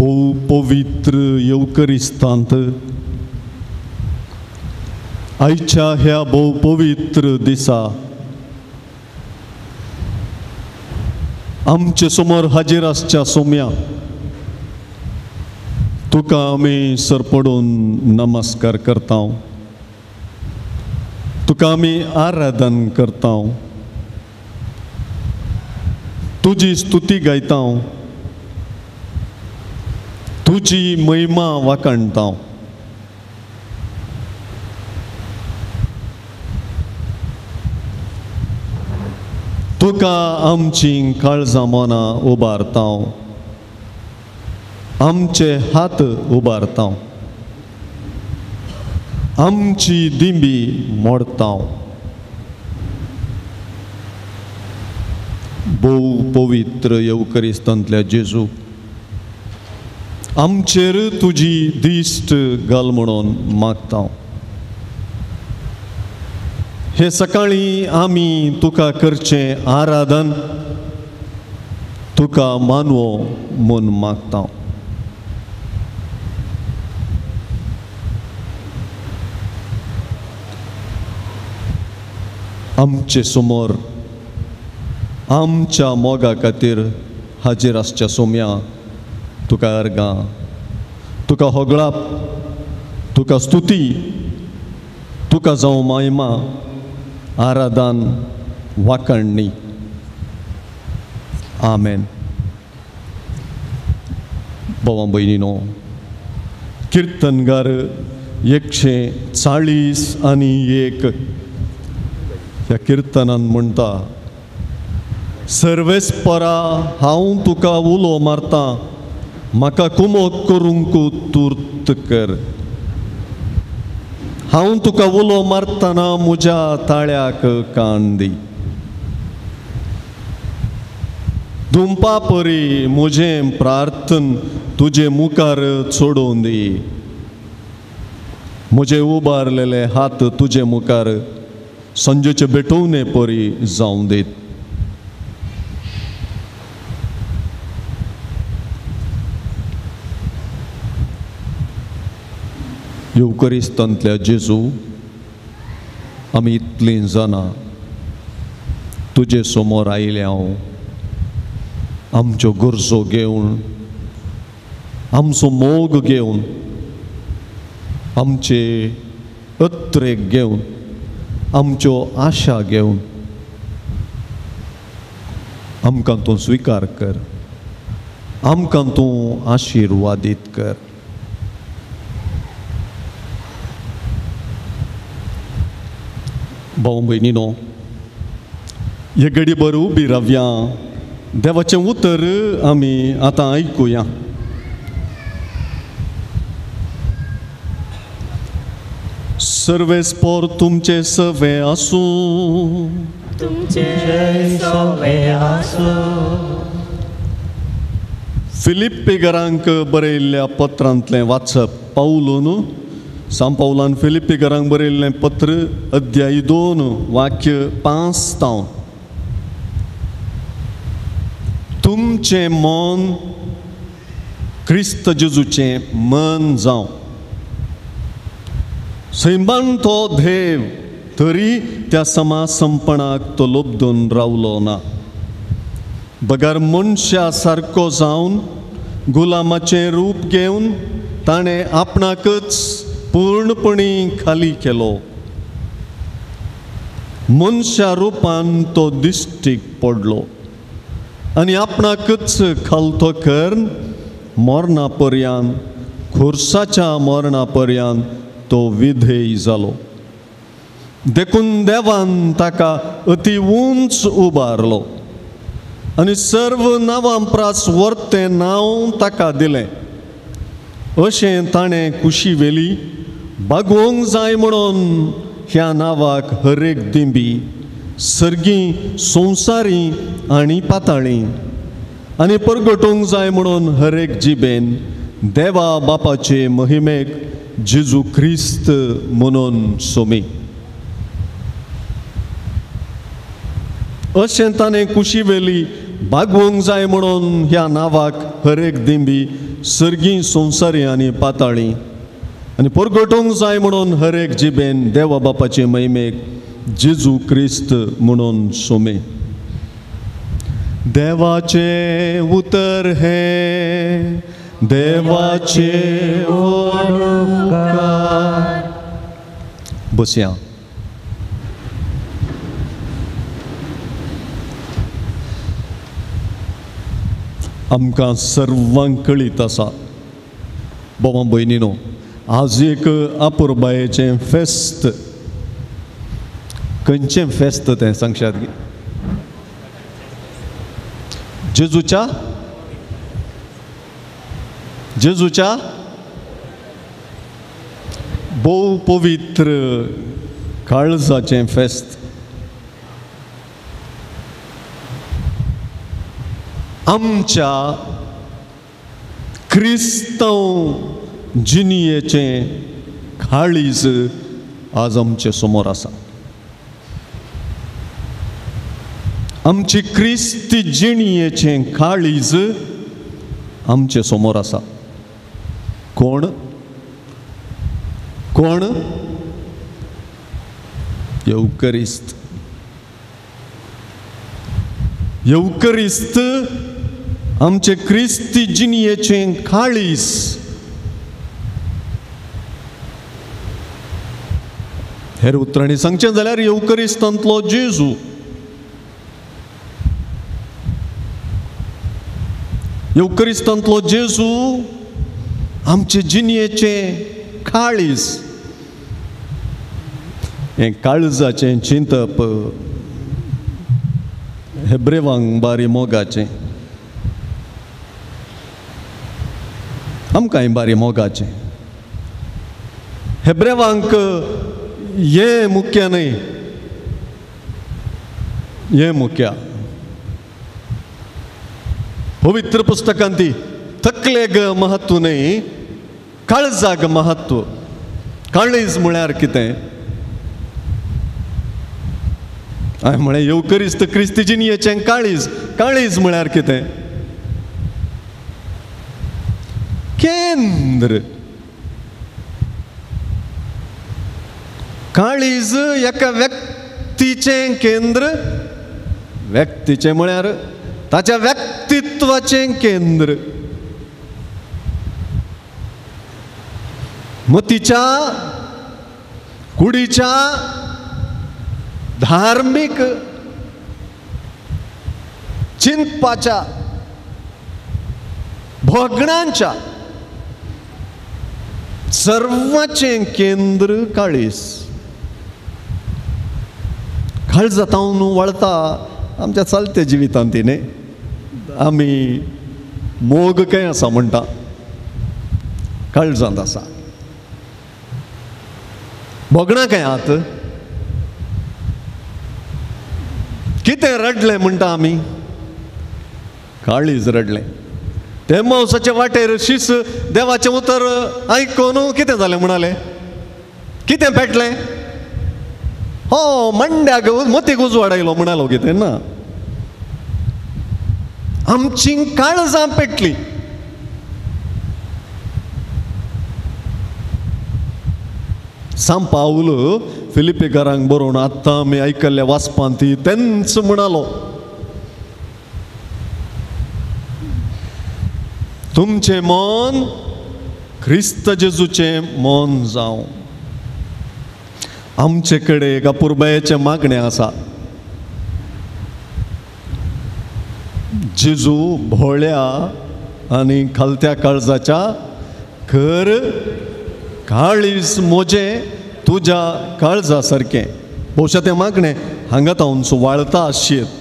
भोव पवित्र येवकरिस्तांत आयच्या ह्या भोव पवित्र दिसा आमचे समोर हाजीर आसच्या सोम्या तुका आमी सरपडून नमस्कार करता, तुका आमी आराधन करता, तुजी स्तुती गायता, तुजी महिमा वाखाणता। तुका आमची काळजां मनां उबारता, आमचे हात उबारता, आमची दिंबी मोडता। भोव पवित्र येवकरिस्तांतल्या जेजू आमचेर तुजी दिश्ट घाल म्हणून मागता। हे सकाळी आमी तुका करचें आराधन तुका मानवो म्हूण मागता। आमचे समोर आमच्या मोगा खातीर हाजीर आसच्या सोम्या तुका अर्गां, तुका होगळाप, तुका स्तुती, तुका जावं महिमा, आराधन, वाखाणणी। आमेन। भावा भयणीनो, किर्तनगार 141 ह्या किर्तनान म्हणटा, सर्वेस्परा हांव तुका उलो मारता, म्हाका कुमोक करूंक तुर्त कर। हांव तुका उलो मारतना म्हज्या ताळ्याक कान दी। दुंपा परी म्हजें प्रार्थन तुजे मुखार चडोवन दी। म्हजे उबारलेले हात तुजे मुखार संजेचे भेटोवणे परी जावं दीत। येवकरिस्तांतल्या जेजू, आमी इतलीं जाणां तुजे समोर आयले हांव, आमच्यो गरजो घेवन, आमचो मोग घेवन, आमचे अत्रेक घेवन, आमच्यो आशा घेवन, आमकां तूं स्विकार कर, आमकां तूं आशिर्वादीत कर। भाव भयणीनो, हे घडी भर उबी रावया, देवाचें उतर आमी आतां आयकुया। सर्वेस्पोर तुमचे सवे आसूं, तुमचे सवे आसूं। फिलिप्पीघरांक बरयल्ल्या पत्रांतलें वाचप। पावलून सांत पावलान फिलिप्पीघरांक बरयल्लें पत्र अध्याय 2 वाक्य 5 तावन। तुमचें मन क्रिस्त जेजूचें मन जावं। सैमान तो देव तरी त्या समासंपणाक तो लोबदून रावलो ना, बगर मनशा सारको जावन गुलामाचें रूप घेवन ताणें आपणाकच पूर्णपणी खाली केलो। मनशा रुपान तो दिश्टीक पडलो आनी आपणाकच खालतो करून मरणा पर्यंत, खुर्साच्या मरणा पर्यंत तो विधेय जालो। देखून देवान ताका अति उंच उबारलो आनी सर्व नांवां प्रास वर्तें नांव ताका दिलें। अशें ताणें कुशी वेली बागोवंक जाय म्हणून ह्या नांवाक हरेक दिंबी, सर्गी, संवसारी आनी पाताळी, आनी परगटूंक जाय म्हणून हरेक जिबेन देवा बापाचे महिमेक जेजू क्रिस्त म्हणून सोमी। अशें ताणें कुशी वेली बागोवंक जाय म्हणून ह्या नांवाक हरेक दिंबी, सर्गी संवसारी आनी पाताळी आनी परगटूंक जाय म्हणून हर एक जिबेन देवा बापाचे महिमेक जेजू क्रिस्त म्हणून सोमे. देवाचें उतर हें, देवाचें उपकार. बसया. आमकां सर्वांक कळीत आसा बाबा भयणीनो, आज एक आपुरबायेचें फेस्त. खंयचें फेस्त तें सांगशात? जेजूच्या जेजूच्या भोव पवित्र काळजाचें फेस्त. आमच्या क्रिस्तांव जिणयेचें काळीज आज आमचे समोर आसा. आमची क्रिस्ती जिणयेचें काळीज आमचे समोर आसा. कोण कोण? येवकरिस्त. येवकरिस्त आमचे क्रिस्ती जिणयेचें काळीज. हेर उतरांनी सांगचें जाल्यार येवकरिस्तांतलो जेजू. येवकरिस्तांतलो जेजू आमचे जिणयेचें काळीज. हें काळजाचें चिंतप हेब्रेवांक बारी मोगाचें, आमकांय बारी मोगाचें. हेब्रेवांक हें मुख्य न्हय, हें मुख्य. पवित्र पुस्तकांत ती तकलेक महत्व न्हय, काळजाक महत्व. काळीज म्हळ्यार कितें? हांवें म्हळें येवकरिस्त क्रिस्ती जिणयेचें काळीज. काळीज म्हळ्यार कितें? केंद्र. काळीज एका व्यक्तीचें केंद्र. व्यक्तीचें म्हळ्यार ताच्या व्यक्तित्वाचें केंद्र. मतीच्या, कुडीच्या, धार्मीक चिंतपाच्या, भोगणांच्या सर्वाचें केंद्र काळीज. काळजांत वळता आमच्या चलत्या जिवितांत न्ही. आमी मोग खंय आसा म्हणटा? काळजांत आसा. भोगणां खंय आहात? कितें रडलें म्हणटा आमी? काळीज रडलें. ते मावसाचे वाटेर शीस देवाचें उतर आयकून कितें जालें म्हणालें? कितें पेटलें? हो मंड्याक मतीक उजवाड आयलो म्हणालो कितें ना. आमची काळजां पेटली. सांत पावल फिलिपेकारांक बरोवन आत्तां आमी आयकल्ल्या वाचपांत ती तेंच म्हणालो, तुमचें मन क्रिस्त जेजूचें मन जावं. आमचे कडेन एक अपुरबायेचें मागणें आसा. जेजू भोळ्या आनी खालत्या काळजाच्या खर काळीज म्हजें तुज्या काळजा सारकें. भोवशा तें मागणें हांगा तावन वाळता आशिल्लें.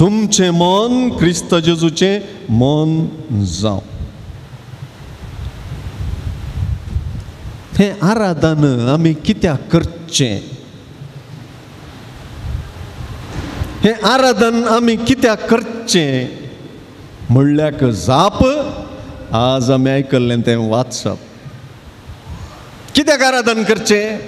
तुमचें मन क्रिस्त जेजूचें मन जावं. हें आराधन आमी कित्याक करचें? हें आराधन आमी कित्याक करचें म्हणल्याक जाप आज आमी आयकल्लें तें वाचप. कित्याक आराधन करचें?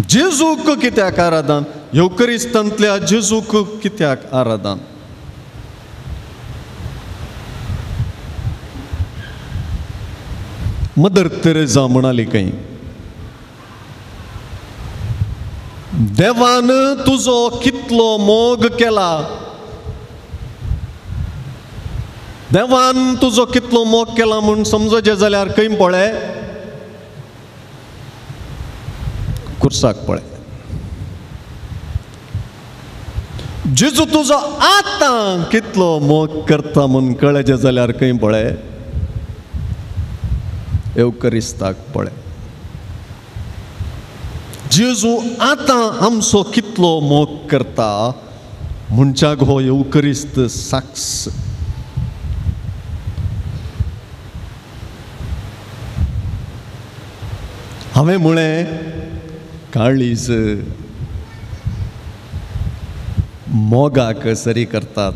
जेजूक कित्याक आराधन? येवकरिस्तांतल्या जेजूक कित्याक आराधन? मदर तेरेजा म्हणाली खंय, देवान तुजो कितलो मोग केला, देवान तुजो कितलो मोग केला म्हूण समजचें जाल्यार खंय पळय, कुर्साक पळय. जेजू तुजो आतां कितलो मोग करता म्हूण कळचें जाल्यार खंय पळय, एवकरिस्ताक पळय. जेजू आतां आमचो कितलो मोग करता म्हणच्याक हो एवकरिस्त साक्ष. हांवें म्हळें काळीज मोगाक सरी करतात.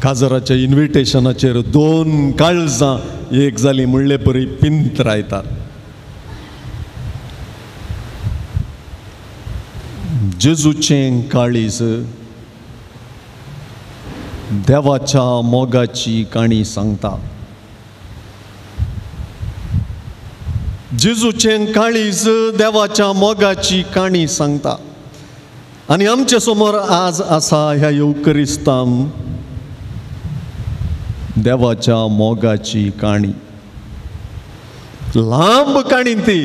काजराच्या इन्विटेशनाचेर दोन काळजां एक जाली म्हणले परी पिंतरायतात. जेजूचें काळीज देवाच्या मोगाची काणी सांगता. जेजूचें काळीज देवाच्या मोगाची काणी सांगता. आनी आमचे समोर आज आसा ह्या येवकरिस्तान देवाच्या मोगाची काणी. लांब काणी ती,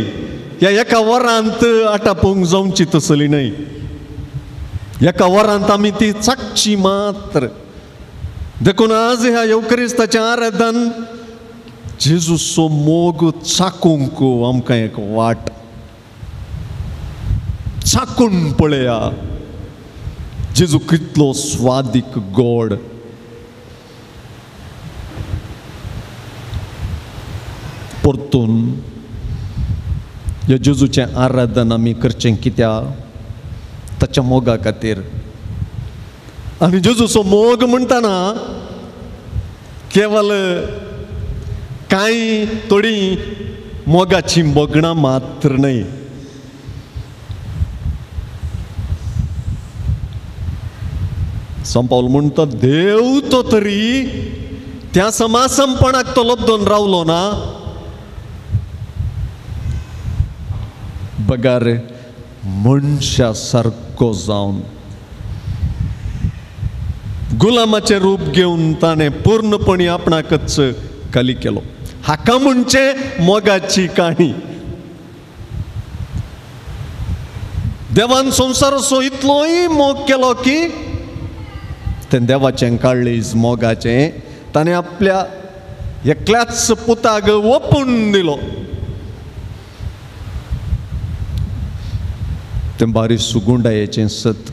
ह्या एका वरांत आटापूंक जावची तसली न्हय. एका वरांत आमी ती चाकची मात्र. देखून आज ह्या येवकरिस्ताचें आराधन जेजूचो मोग चाकूंक आमकां एक वाट चाकून पळया. जेजू कितलो स्वादीक गोड. परतून ह्या जेजूचें आराधन आमी करचें कित्याक, ताच्या मोगा खातीर. आनी जेजूचो मोग म्हणटना केवल कांय थोडी मोगाची भोगणां मात्र न्हय. संपावल म्हणटा देव तो तरी त्या समासमपणाक तो लब्दोन रावलो ना, बगार मनशा सारको जावन गुलामाचें रूप घेवन ताणें पूर्णपणी आपणाकच खाली केलो. हाका म्हणचे मोगाची काणी. देवान संवसाराचो इतलोय मोग केलो की तें देवाचें काळीज मोगाचें ताणें आपल्या एकल्याच पुताक ओपून दिलो. तें बारी सुगुंडायेचें सत.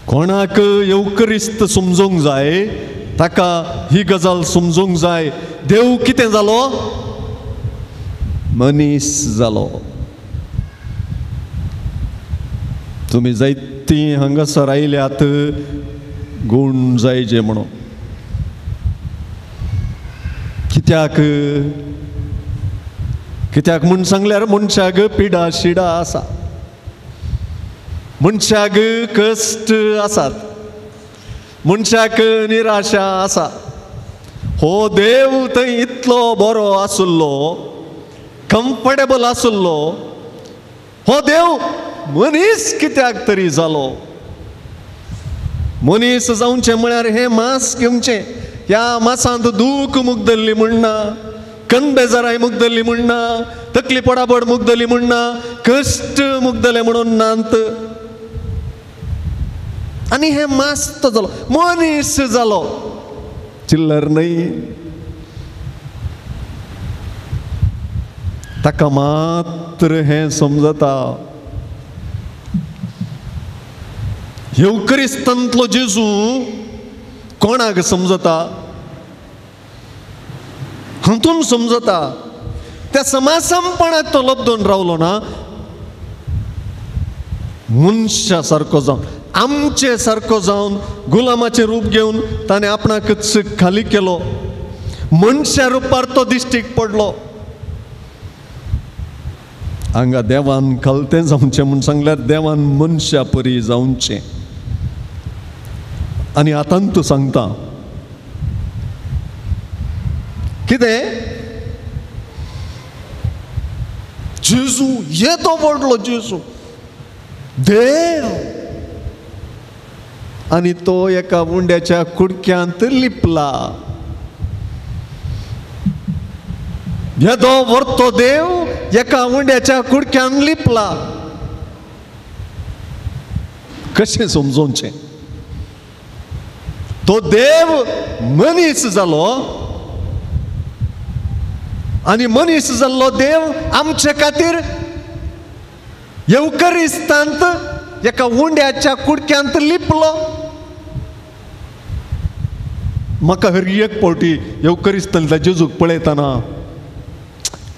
कोणाक येवकरिस्त समजूंक जाय, ताका ही गजाल समजूंक जाय, देव कितें जालो, मनीस जालो. तुमी जायतीं हांगासर आयल्यात गूण जायजे म्हणून. कित्याक कित्याक म्हूण सांगल्यार मनशाक पिडा शिडा आसा, मनशाक कश्ट आसात, मनशाक निराशा आसा. हो देव थंय इतलो बरो आसुल्लो, कम्फर्टेबल आसुल्लो, हो देव मनीस कित्याक तरी जालो. मनीस जावचें म्हळ्यार हें मांस घेवचें, ह्या मासांत दूख मुगदल्ली म्हणना, कनबेजाराय मुगदल्ली म्हणना, तकली पडापड मुगदली म्हणना, कश्ट मुगदले म्हणून नात. आनी हें मांस तो जालो, मनीस जालो, चिल्लर न्हय. ताका मात्र हें समजता. येवकरिस्तांतलो जेजू कोणाक समजता, हातून समजता. त्या समासमपणाक तो लब्दोन रावलो ना, मनशा सारको जावन, आमचे सारको जावन, गुलामाचें रूप घेवन ताणें आपणाकच खाली केलो. मनशा रुपार तो दिश्टीक पडलो. हांगा देवान खालतें जावचें म्हूण सांगल्यार देवान मनशा परी जावचें. आनी आतां तूं सांगता, कितें? जेजू येदो व्हडलो जेजू देव, आनी तो एका उंड्याच्या कुडक्यांत लिपला. येदो व्हरतो देव एका उंड्याच्या कुडक्यांत लिपला. कशें समजोवचें? तो देव मनीस जालो आनी मनीस जाल्लो देव आमचे खातीर येवकरिस्तांत एका उंड्याच्या कुडक्यांत लिपलो. म्हाका हर एक फावटी येवकरिस्तांतल्या जेजूक पळयतना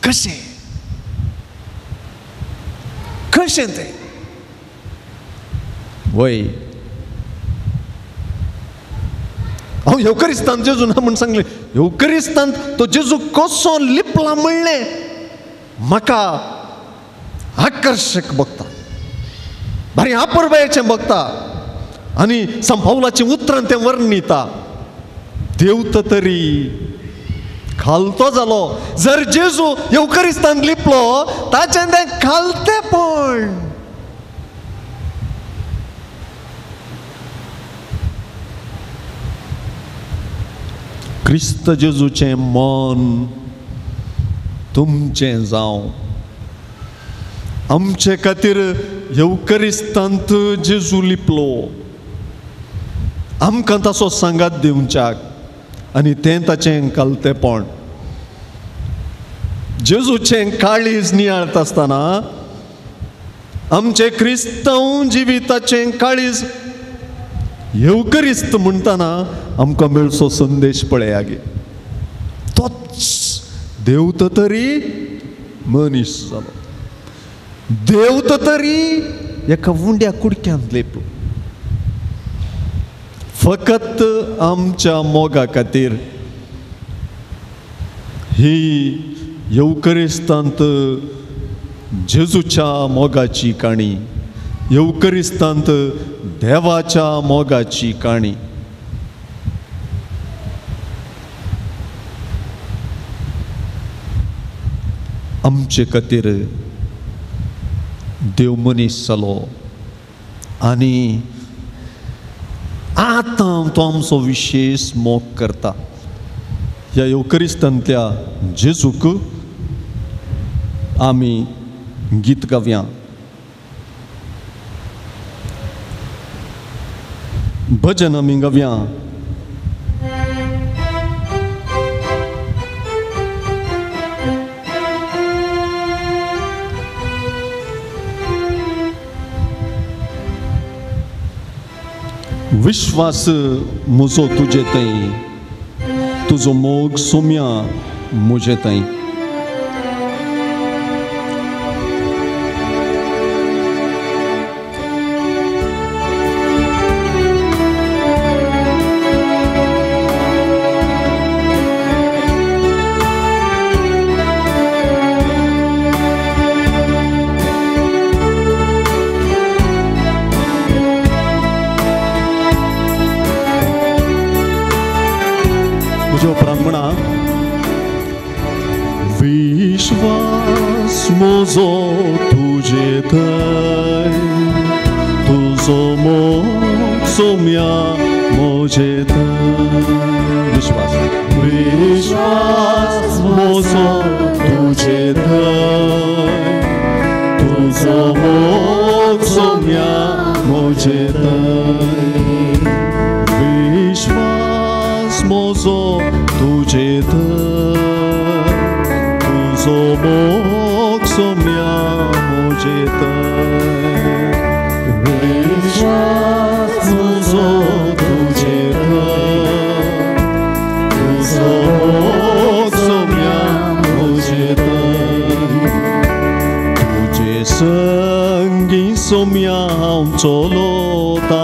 कशें कशें तें वय हांव येवकरिस्तांत जेजू ना म्हूण सांगलें. येवकरिस्तांत तो जेजू कसो लिपला म्हणलें म्हाका आकर्शक बघता, भारी आपुरबायेचें बघता आनी संपावलाचीं उतरां तें वर्णिता. देवता तरी खालतो जालो. जर जेजू येवकरिस्तांत लिपलो ताचें तें खालतेपण. क्रिस्त जेजूचें मन तुमचें जावं. आमचे खातीर येवकरिस्तांत जेजू लिपलो, आमकां ताचो सांगात दिवच्याक आनी तें ताचें खालतेपण. जेजूचें काळीज नियाळत आसतना आमचें क्रिस्तांव जिविताचें काळीज येवकरिस्त म्हणटना आमकां मेळचो संदेश पळया गे. तोच देवता तरी मनीस जालो, देवता तरी एका उंड्या कुडक्यांत लिपलो फकत आमच्या मोगा खातीर. ही येवकरिस्तांत जेजूच्या मोगाची काणी, येवकरिस्तांत देवाच्या मोगाची काणी. आमचे खातीर देव मनीस जालो आनी आतां तो आमचो विशेश मोग करता. ह्या येवकरिस्तांतल्या जेजूक आमी गीत गावया. भजन आमी गावया. विश्वास म्हजो तुजे थंय, तुजो मोग सोम्या म्हजे थंय. विश्वास म्हजो तुजे थंय, तुजो मोग सोम्या म्हजे थंय. विश्वास विश्वास म्हजो तुजे थंय, तुजो मोग सोम्या म्हजे थंय. विश्वास म्हजो तुजे थंय, तुजो मोग सोम्या म्हजे थंय. विश्वास म्हजो तुजे थंय, तुजो मोग सोम्या म्हजे थंय. तुजे संगी सोम्या हांव चलता,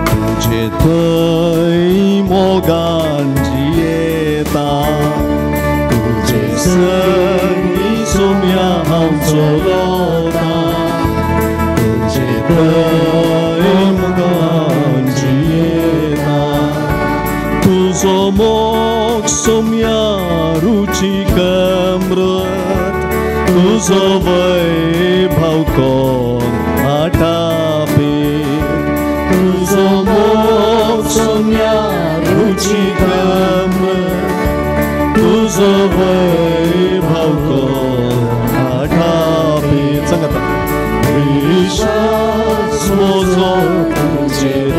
तुजे थंय मोगान जियेता. तुजे संगी सोम्या हांव चलता, तुजे थंय मोगान जियेता. तुजो मोग सोम्या तुजो वैभव कोण आटापी, तुजो मोग सोम्या रुचिकम, तुजो वैभव कोण आटापी। सांगाता विश्वास म्हजो तुजेर,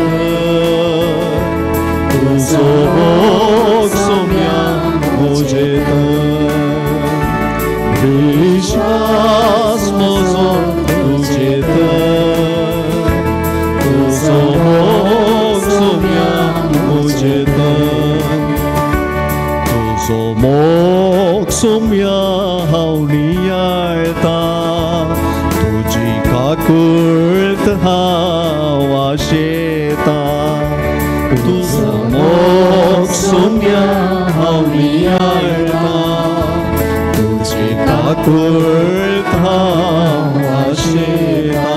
तुजो मोग सोम्या म्हजेर, विश्वास म्हजो तुजेर, तुजो मोग सोम्या म्हजेर, तुजो मोग सोम्या हांव नियाळता, तुजी काकूळत हांव आशेता, तुजो मोग सोम्या हांव नियाळता, तुजी काकूळत हांव आशेता,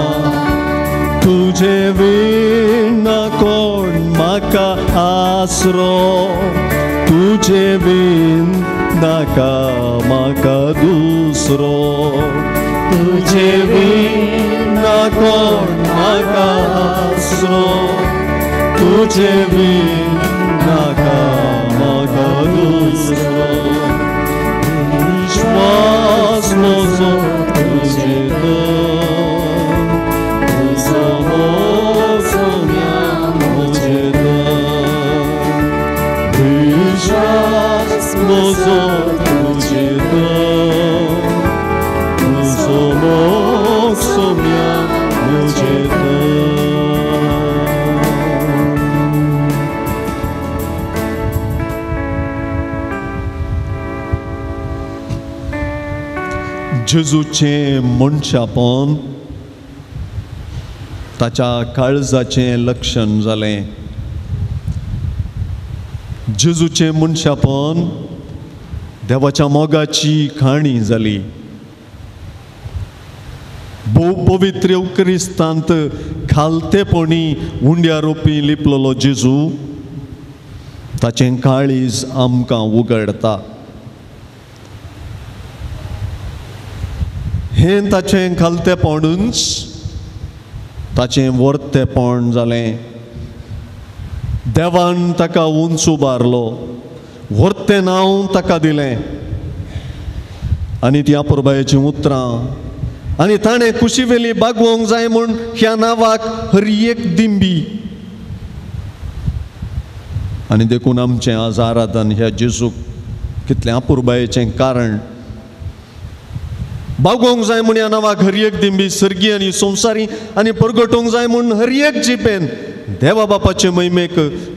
तुजे विना कोण म्हाका आसरो, तुजे बीन नाका म्हाका दुसरो, तुजे बीन ना कोण म्हाका आसरो, तुजे बीन नाका म्हाका दुसरो, विश्वास म्हजो तुजेर, तुजो मोग सोम्या म्हजेर, विश्वास म्हजो तुजेर, तुजो मोग सोम्या म्हजेर। जेजूचें मनशापण ताच्या काळजाचें लक्षण जालें। जेजूचें मनशापण देवाच्या मोगाची काणी जाली। भोव पवित्र क्रिस्तांत खालतेपणी उंड्या रोपी लिपलेलो जेजू ताचें काळीज आमकां उगडता। हें ताचें खालतेपणूच ताचें वर्तेपण जालें। देवान ताका उंच उबारलो, वर्तें नांव ताका दिलें आनी त्या पुरबायेचीं उतरां आनी ताणें कुशीवेली बागोवंक जाय म्हूण ह्या नांवाक हर एक दिंबी। आनी देखून आमचें आज आराधन ह्या जेजूक कितलें अपुरबायेचें कारण बागोवंक जाय म्हूण ह्या नांवाक हर एक दिंबी सर्गी आनी संवसारी आनी परगटोवंक जाय म्हूण हर एक जिपेन देवा बापाचे महिमेक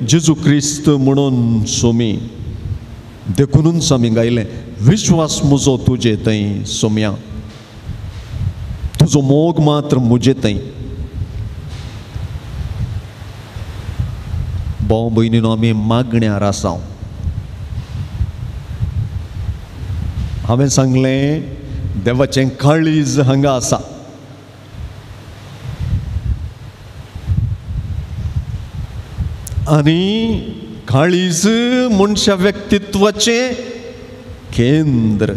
जेजू क्रिस्त म्हणून सोमी। देखूनच आमी गायलें विश्वास म्हजो तुजे थंय सोम्या, तुजो मोग मात्र म्हजे थंय। भाव भयणीनो आमी मागण्यार आसा। हांवें सांगलें देवाचें काळीज हांगा आसा। आनी काळीज मनशा व्यक्तित्वाचें केंद्र।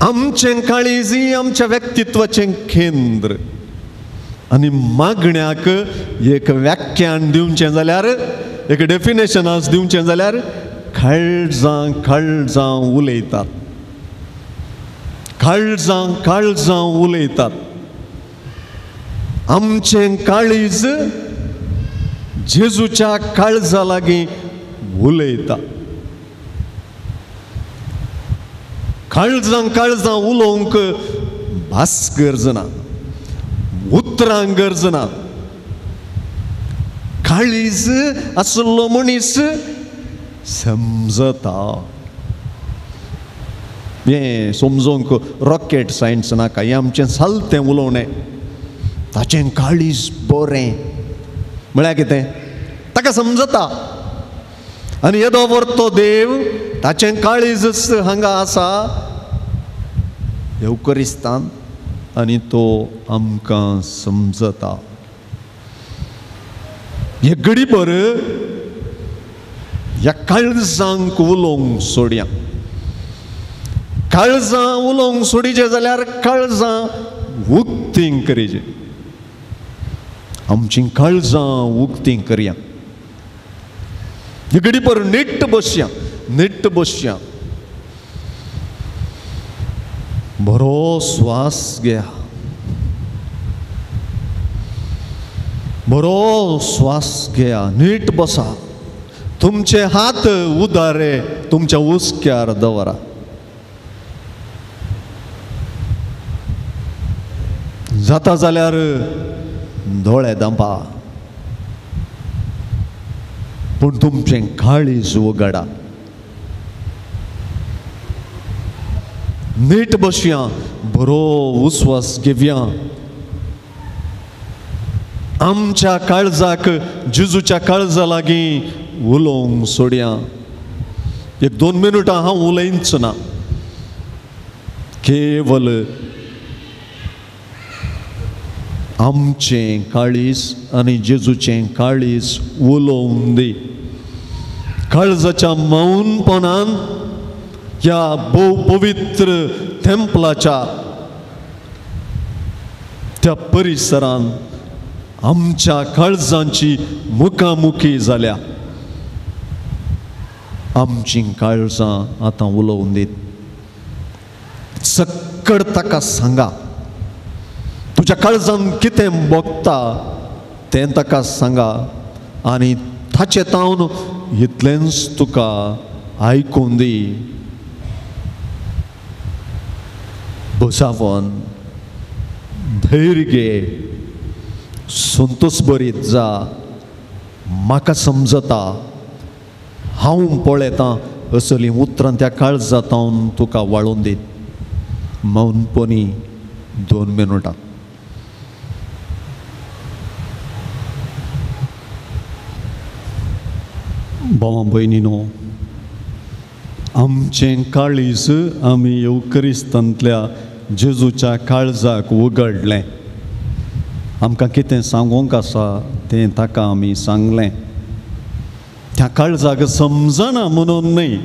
आमचें काळीज आमच्या व्यक्तित्वाचें केंद्र। आनी मागण्याक एक व्याख्यान दिवचें जाल्यार, एक डेफिनेशन आज दिवचें जाल्यार काळजां काळजां उलयतात, काळजां काळजां उलयतात। आमचें काळीज जेजूच्या काळजा लागीं उलयता। काळजां काळजां उलोवंक भास गरज ना, उतरां गरज ना। काळीज आसलो मनीस समजता। हें समजोंक रॉकेट सायन्स नाका, हें आमचें सालतें उलोवणें। ताचें काळीज बरें म्हळ्यार कितें ताका समजता। आनी येदो व्हरतो देव ताचें काळीजच हांगा आसा येवकरिस्तान आनी तो आमकां समजता। हे घडीभर ह्या काळजांक उलोवंक सोडया। काळजां उलोवंक सोडीचे जाल्यार काळजां उक्तीं करीचे. आमची काळजां उक्तीं करया. घडी पर नीट बसया, नीट बसया, बरो श्वास घ्या, बरो श्वास घ्या, नीट बसा. तुमचे हात उदारे तुमच्या हुस्क्यार दवरा. जाता जाल्यार दोळे दांपा, पूण तुमचें काळीज उगडा. नीट बसया, बरो उस्वास घेवया. आमच्या काळजाक जेजूच्या काळजा लागीं उलोवंक सोडया. एक 2 मिनटां हांव उलयच ना, केवल आमचें काळीज आनी जेजूचें काळीज उलोवन दी. काळजाच्या मौनपणान ह्या भोव पवित्र टेम्पलाच्या त्या परिसरान आमच्या काळजांची मुखामुखी जाल्या. आमची काळजां आतां उलोवन दीत. सक्कड ताका सांगा, तुज्या काळजान कितें भोगता तें ताका सांगा, आनी ताचें तावन इतलेंच तुका आयकून दी. बसावन धैर्य घे, संतोष बरीत जा. म्हाका समजता, हांव पळयतां असलीं उतरां त्या काळजा तावन तुका वाळून दीत. मौनपणी 2 मिनटां. भावा भयणीनो, आमचें काळीज आमी येवक्रिस्तांतल्या जेजूच्या काळजाक उगडलें. आमकां कितें सांगूंक आसा तें ताका आमी सांगलें. त्या काळजाक समजना म्हणून न्हय,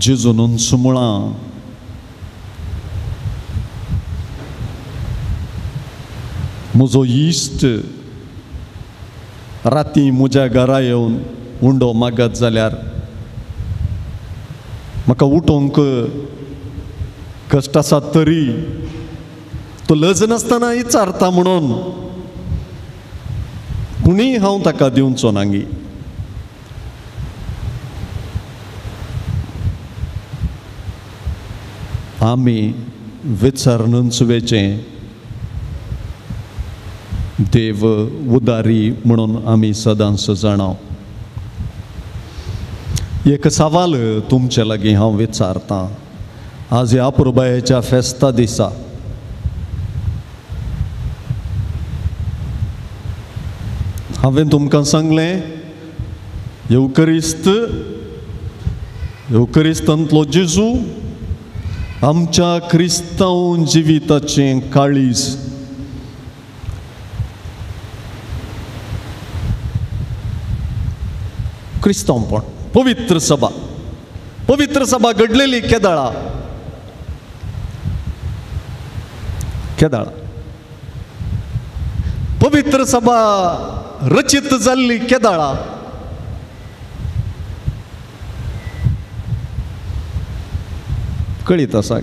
जेजून सुमळां म्हजो इश्ट राती म्हज्या घरा येवन उंडो मागत जाल्यार म्हाका उठोवंक कश्ट आसा तरी तो लज नासतना विचारता म्हणून पुणूय हांव ताका दिवचो नागी. आमी विचारनूच वेचें देव उदारी म्हणून आमी सदांच जाणाव. एक सवाल तुमचे लागीं हांव विचारतां आज ह्या पुरबायेच्या फेस्ता दिसा. हांवें तुमकां सांगलें, येवकरिस्त येवकरिस्तांतलो जेजू आमच्या क्रिस्तांव जिविताचें काळीज. क्रिस्तांवपण, पवित्र सभा, पवित्र सभा घडलेली केदाळा, केदाळा पवित्र सभा रचित जाल्ली केदाळा. कळीत आसा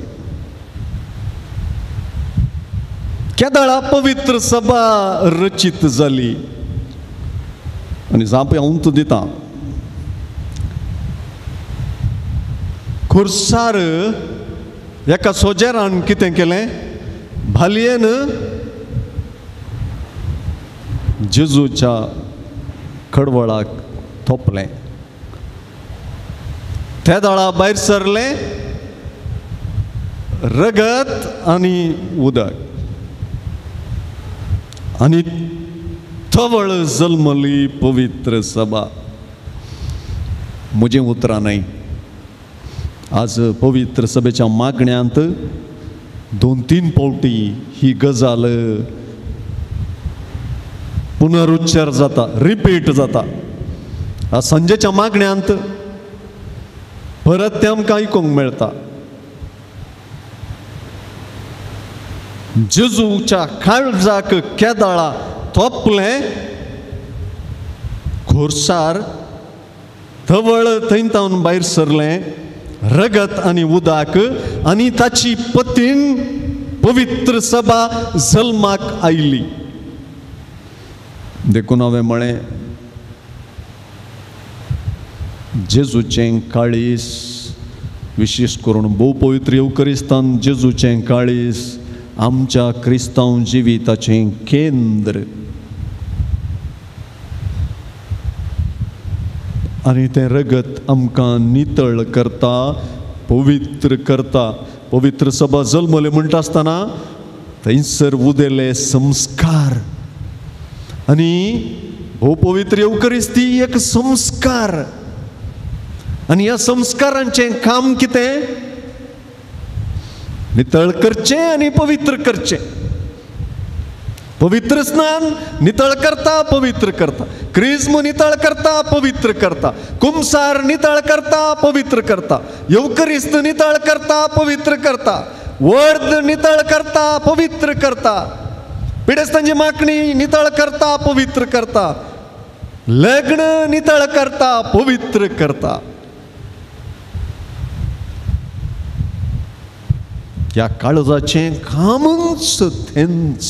केदाळा पवित्र सभा रचित जाली. आनी जाप हांव तूं दिता. खुर्सार एका सोजेरान कितें केलें, भालयेन जेजूच्या खडवळाक थोपलें. त्या दळा भायर सरलें रगत आनी उदक, आनी थवळ जल्मली पवित्र सभा. म्हजें उतरां न्हय, आज पवित्र सभेच्या मागण्यांत 2-3 फावटी ही गजाल पुनरुच्चार जाता, रिपीट जाता. सांजेच्या मागण्यांत परत तें आमकां आयकूंक मेळटा. जेजूच्या काळजाक केदाळा तोपलें, खोरसार तवळ थंय तावन भायर सरलें, रगत आनी उदक, आनी ताची पतीन पवित्र सभा जल्माक आयली. देखून हांवें म्हळें, जेजूचें काळीज, विशेश करून भोव पवित्र येवकरिस्तान जेजूचें काळीज आमच्या क्रिस्तांव जिविताचें केंद्र. आनी तें रगत आमकां नितळ करता, पवित्र करता. पवित्र सभा जल्मले म्हणटा आसतना थंयसर उदेले संस्कार, आनी भोव पवित्र येवकरिस्ती एक संस्कार. आनी ह्या संस्कारांचें काम कितें? नितळ करचें आनी पवित्र करचें. पवित्र स्नान नितळ करता, पवित्र करता. क्रिज्म नितळ करता, पवित्र करता. कुमसार नितळ करता, पवित्र करता. येवकरिस्त नितळ करता, पवित्र करता. वर्द नितळ करता, पवित्र करता. पिडेस्तांची मागणी नितळ करता, पवित्र करता. लग्न नितळ करता, पवित्र करता. ह्या काळजाचें कामूच तेंच.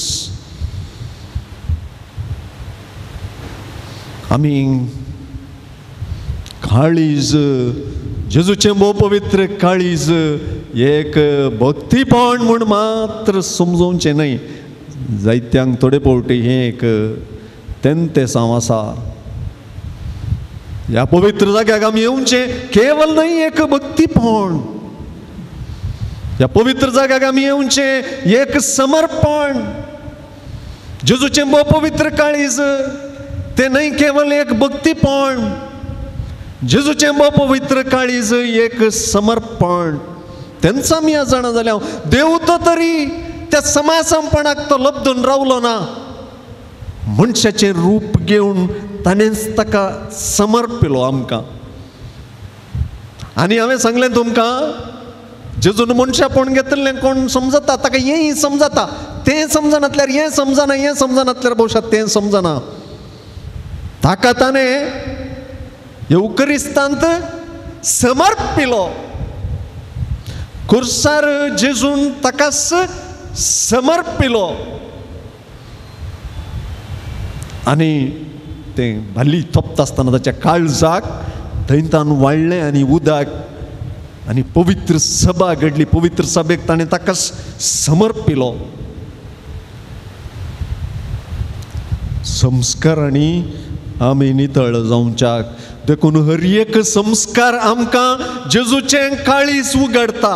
आमी काळीज, जेजूचें भोव पवित्र काळीज एक भक्तीपण म्हूण मात्र समजोवचें न्हय. जायत्यांक थोडे फावटी हें एक तेंतेसांव आसा. ह्या पवित्र जाग्याक आमी येवचें केवल न्हय एक भक्तीपण, ह्या पवित्र जाग्याक आमी येवचें एक समर्पण. जेजूचें भोव पवित्र काळीज तें न्हय केवल एक भक्तीपण, जेजूचें भोव पवित्र काळीज एक समर्पण. तेंच आमी जाणा जाल्या देव तो तरी त्या समासमपणाक तो लब्दून रावलो ना, मनशाचें रूप घेवन ताणेंच ताका समर्पिलो आमकां. आनी हांवें सांगलें तुमकां, जेजून मनशापण घेतिल्लें कोण समजता, ताका हें समजता, तें समजनातल्यार हें समजना, हें समजनातल्यार भोवशा तें समजना. ताका ताणें येवकरिस्तांत समर्पिलो. कुर्सार जेजून ताका समर्पिलो. आनी तें भाली थोपता आसतना ताच्या काळजाक थंयतान वाडलें आनी उदक आनी पवित्र सभा घडली. पवित्र सभेक ताणें ताका समर्पिलो. संस्कारांनी आमी नितळ जावच्याक, देखून हर एक संस्कार आमकां जेजूचें काळीज उगडता.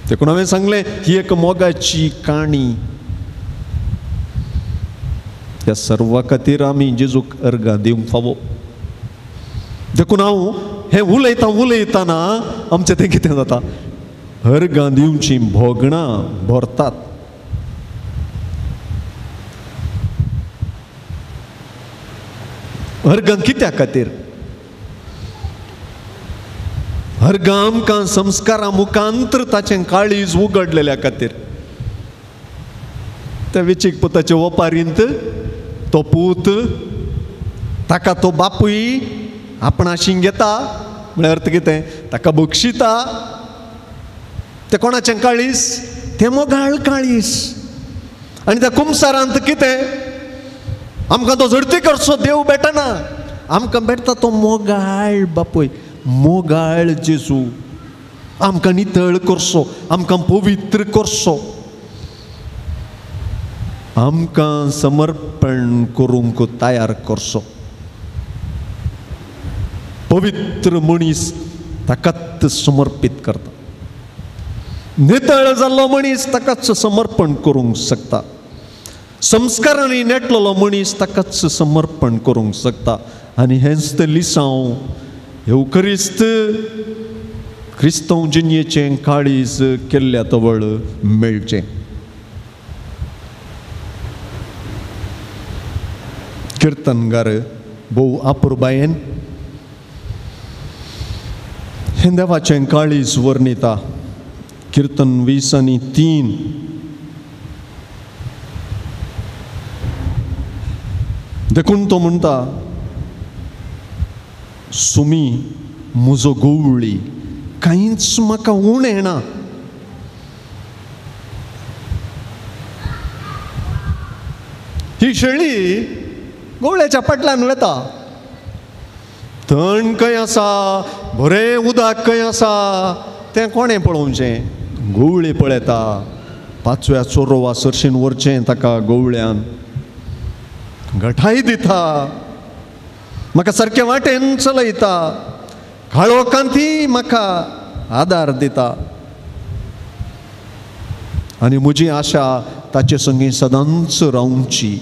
देखून हांवें सांगलें, ही एक मोगाची काणी. ह्या सर्वा खातीर आमी जेजूक अर्गां दिवंक फावो. देखून हांव हें उलयता उलयतना आमचें तें कितें जाता, अर्गां दिवचीं भोगणां भरतात. अर्गां कित्या खातीर? अर्गां आमकां संस्कारां मुखांतर ताचें काळीज उगडलेल्या खातीर. त्या वेचीक पुताचे ओपारींत तो पूत ताका तो बापूय आपणाशी घेता, म्हळ्यार अर्थ कितें, ताका बक्षिता. तें कोणाचें काळीज? तें मोगाळ काळीज. आनी त्या कुमसारांत कितें, आमकां तो झडती करचो देव भेटना, आमकां भेटता तो मोगाळ बापूय, मोगाळ जेजू. आमकां नितळ करचो, आमकां पवित्र करचो, आमकां समर्पण करूंक तयार करचो. पवित्र मनीस ताकाच समर्पीत करता, नितळ जाल्लो मनीस ताकाच समर्पण करूंक शकता, संस्कारांनी नेटलेलो मनीस ताकाच समर्पण करूंक शकता. आनी हेंच तें लिसांव येवकरिस्त क्रिस्तांव जिणेचें काळीज केल्ल्या तवळ मेळचें. किर्तनगार भोव आपुरबायेन हें देवाचें काळीज वर्णिता. किर्तन 20:3. देखून तो म्हणटा, सुमी म्हजो गवळी, कांयच म्हाका उणें ना. ही शेळी गवळ्याच्या पाटल्यान वेता. थंड खंय आसा, बरें उदक खंय आसा तें कोणें पळोवचें? गवळी पळयता. पाचव्या चोरोवा सरशीन व्हरचें ताका गवळ्यान घटाय दिता, म्हाका सारकें वाटेन चलयता, काळोखांतय म्हाका आदार दिता आनी म्हजी आशा ताचे संगी सदांच रावची.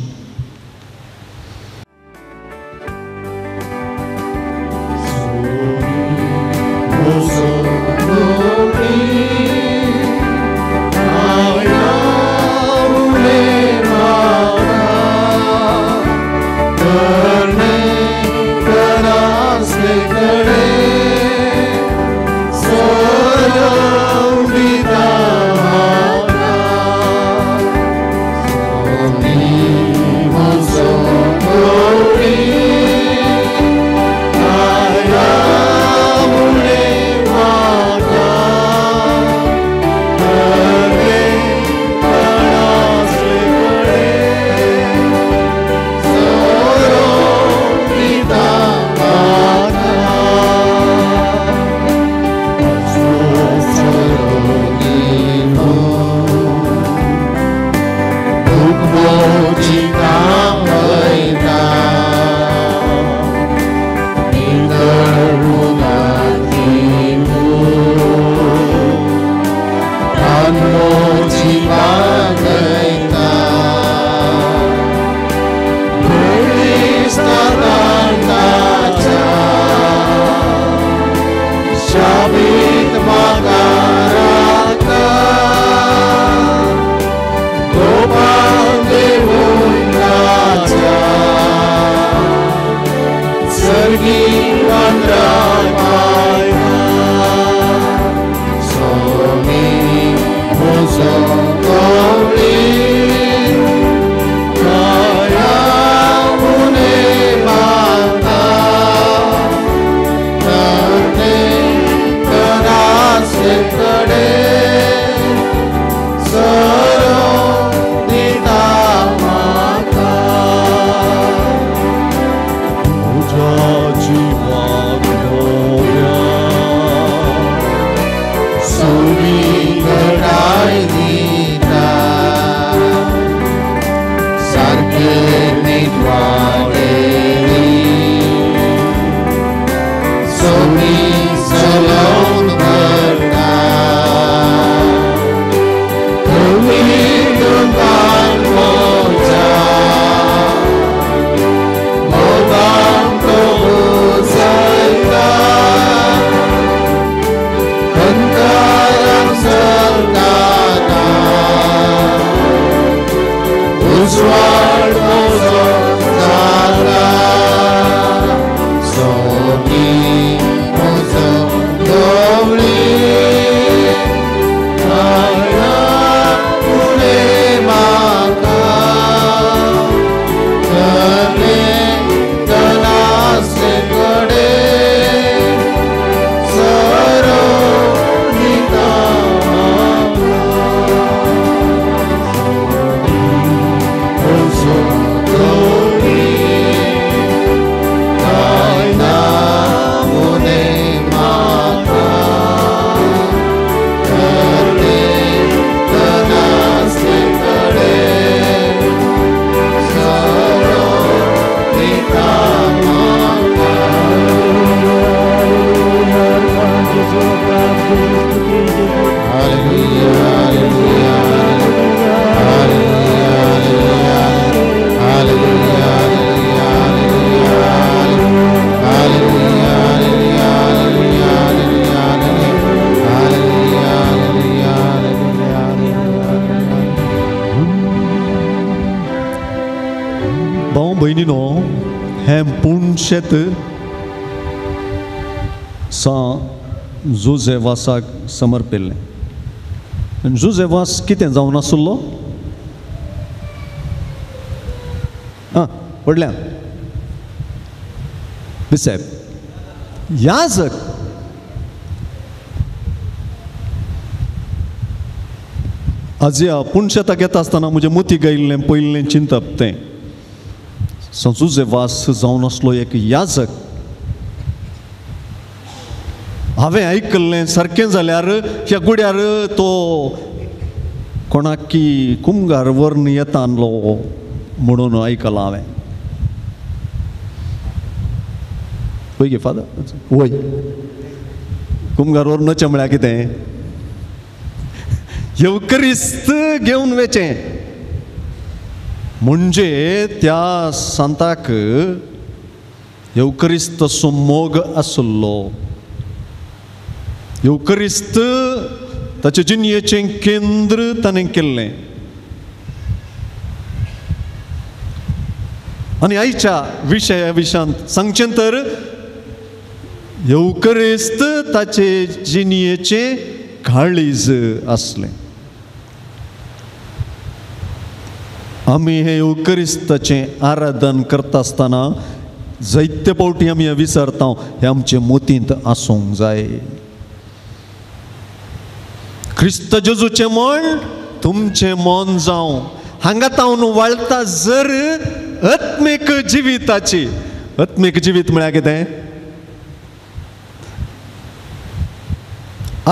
भाव भयणीनो, हें पुणशेत सां जुझेवासाक समर्पिल्लें. जुझेवास कितें जावन आसलो? आं, व्हडल्यान बिसायब याजक. आज ह्या पुणशेताक येता आसतना म्हजें मोती गायिल्लें पयलें चिंतप तें, सां जुझेवास जावन आसलो एक याजक. हांवें आयकल्लें सारकें जाल्यार ह्या गुड्यार तो कोणाकी कुमगार व्हरून येता आहलो म्हणून आयकलां हांवें. वय गे फादर? वय. कुमगार व्हरून वचें म्हळ्यार कितें? येवक्रिस्त घेवन वचें म्हणजे त्या सांताक येवक्रिस्ताचो मोग आसलो. येवक्रिस्त ताचे जिणयेचें केंद्र ताणें केल्लें. आनी आयच्या विशया विशांत सांगचें तर येवक्रिस्त ताचे जिणयेचें काळीज आसलें. आमी हें येवक्रिस्ताचें आराधन करता आसतना जायते फावटी आमी हें विसरता, हें आमचे मोतींत आसूंक जाय. क्रिस्त जेजूचें मन तुमचें मन जावं. हांगा तावन वाळटा जर आत्मीक जिविताची. आत्मीक जिवीत म्हळ्यार कितें?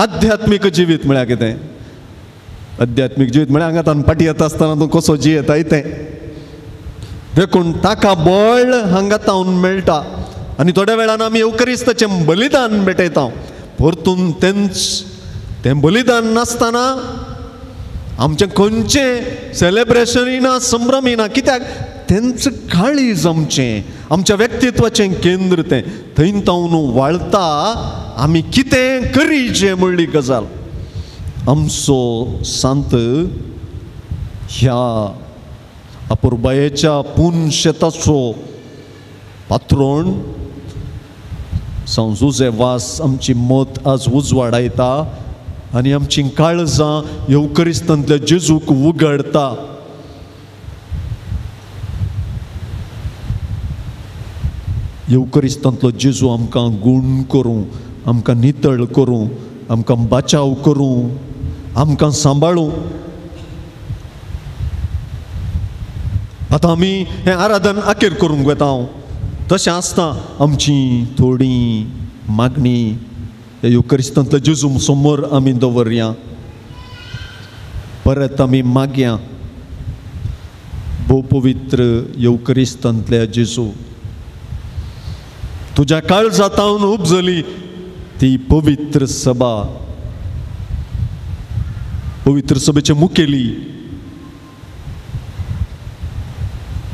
आध्यात्मीक जिवीत म्हळ्यार कितें? आध्यात्मीक जिवीत म्हळ्यार हांगा तावन फाटीं येता आसतना तूं कसो जियेता तें. देखून ताका बळ हांगा तावन मेळटा. आनी थोड्या वेळान आमी येवक्रिस्ताचें बलिदान भेटयता. परतून तेंच तें बलिदान नासतना आमचें खंयचें सेलेब्रेशनूय ना, संभ्रमूय ना. कित्याक? तेंच काळीज आमचें, आमच्या व्यक्तित्वाचें केंद्र तें. थंय तावन वाळटा आमी कितें करीचें म्हणली गजाल. आमचो सांत ह्या अपुरबायेच्या पुनशेताचो पात्रोण सां जुझेवास आमची मत आज उजवाडायता आनी आमची काळजां येवक्रिस्तांतल्या जेजूक उगडता. येवक्रिस्तांतलो जेजू आमकां गूण करूं, आमकां नितळ करूं, आमकां बाचाव करूं, आमकां सांबाळूं. आतां आमी हें आराधन अखेर करूंक वता. तशें आसता आमची थोडी मागणी येवक्रिस्तांतल्या जेजू समोर आमी दवरया. परत आमी मागया, भोव पवित्र येवक्रिस्तांतल्या जेजू, तुज्या काळजातावन उपजली ती पवित्र सभा, पवित्र सभेचे मुखेली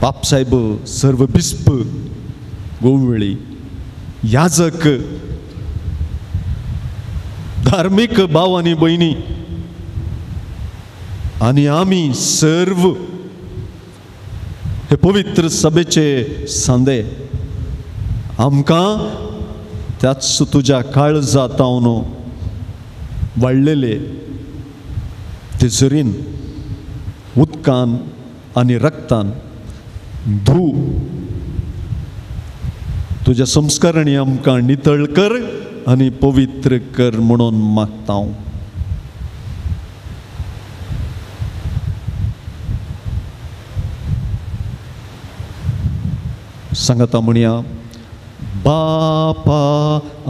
बापसाहेब सर्व बिस्प गोवळी, याजक, धार्मीक भाव आनी भयणी आनी आमी सर्व हे पवित्र सभेचे सांदे आमकां त्याच तुज्या काळजातावन वाडलेले तिजरीन उदकान आनी रक्तान धू. तुज्या संस्कारांनी आमकां नितळ कर आनी पवित्र कर म्हणून मागता हांव. सांगता म्हणया, बापा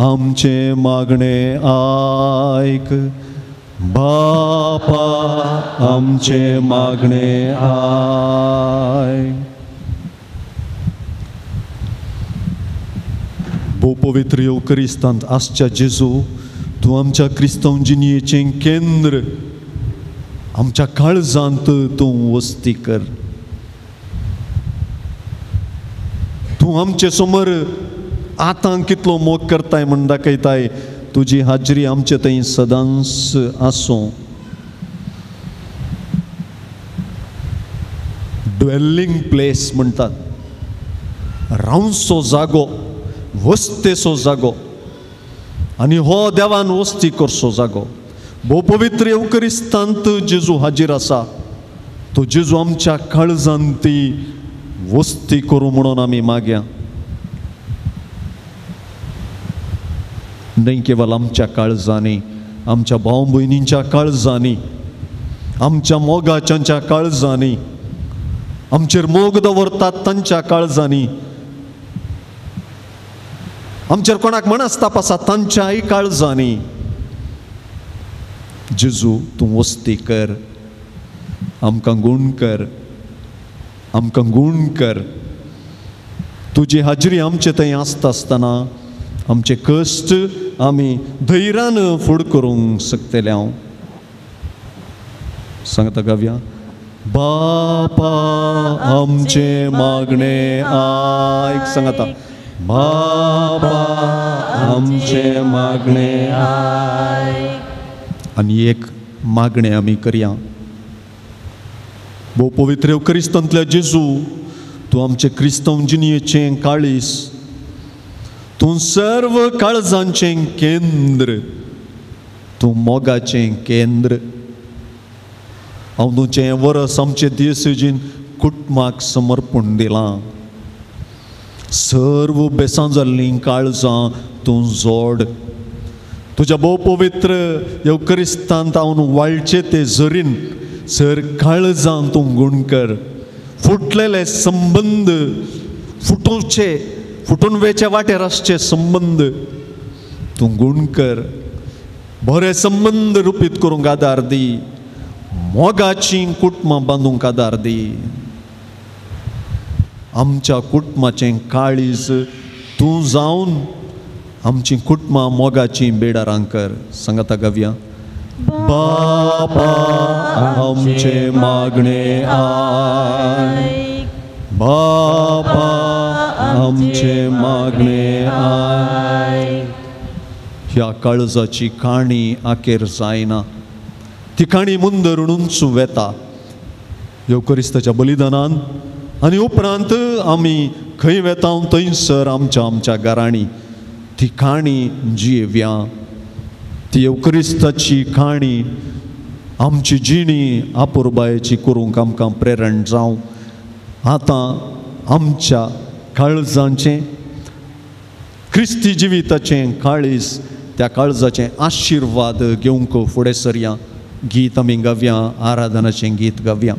आमचें मागणें आयक, बापा आमचें मागणें आयक. भोव पवित्र येवक्रिस्तांत आसच्या जेजू, तूं आमच्या क्रिस्तांव जिणयेचें केंद्र, आमच्या काळजांत तूं वस्ती कर. तूं आमचे समोर आतां कितलो मोग करताय म्हूण दाखयताय. तुजी हाजरी आमचे थंय सदांच आसूं. ड्वेलिंग प्लेस म्हणटात, रावचो जागो, वस्तेचो जागो आनी हो देवान वस्ती करचो जागो. भोव पवित्र येवकरिस्तांत जेजू हाजीर आसा. तो जेजू आमच्या काळजांत ती वस्ती करूं म्हणून आमी मागया. न्हय केवल आमच्या काळजांनी, आमच्या भाव भयणींच्या काळजांनी, आमच्या मोगाच्यांच्या काळजांनी, आमचेर मोग दवरतात तांच्या काळजांनी, आमचेर कोणाक मनस्ताप आसा तांच्याय काळजांनी जेजू तूं वस्ती कर, आमकां गूण कर, आमकां गूण कर. तुजी हाजरी आमचे थंय आसता आसतना आमचे कश्ट आमी धैर्यान फुड करूंक शकतले. हांव सांगता गावया. बापा आमचे मागणे आयक. सांगता बाबा आमचे मागणे आयक. आनी एक मागणें आमी करया. भोव पवित्र क्रिस्तांतल्या जेजू, तूं आमचे क्रिस्तांव जिणयेचें काळीस, तूं सर्व काळजांचें केंद्र, तूं मोगाचें केंद्र. हांव तुजें वरस आमचे दियसेजीन कुटुंबाक समर्पण दिलां. सर्व बेसां जाल्लीं काळजां तूं जोड. तुज्या भोव पवित्र येवकरिस्तांत हांव वाळचे ते झरीन सर काळजां तूं गूण कर. फुटलेले संबंद, फुटोवचे फुटून वेचे वाटेर आसचे संबंद तूं गूण कर. बरे संबंद रुपीत करूंक आदार दी. मोगाचीं कुटुंबां बांदूंक आदार दी. आमच्या कुटुंबाचें काळीज तूं जावन आमचीं कुटुंबां मोगाचीं बेडारां कर. सांगता गावया. बापा आमचे मागणे आयक, बापा आमचे मागणे आयक. ह्या काळजाची काणी आखेर जायना, ती काणी मुंदरून वेता. येवकरिस्ताच्या बलिदानान आनी उपरांत आमी खंय वेता थंयसर आमच्या आमच्या घरांनी ती काणी जियेवया. ती येवकरिस्ताची काणी आमची जिणी आपुरबायेची करूंक आमकां प्रेरण जावं. आतां आमच्या काळजांचें क्रिस्ती जिविताचें काळीज, त्या काळजाचें आशिर्वाद घेवंक फुडें सरया. गीत आमी गावया, आराधनाचें गीत गावया.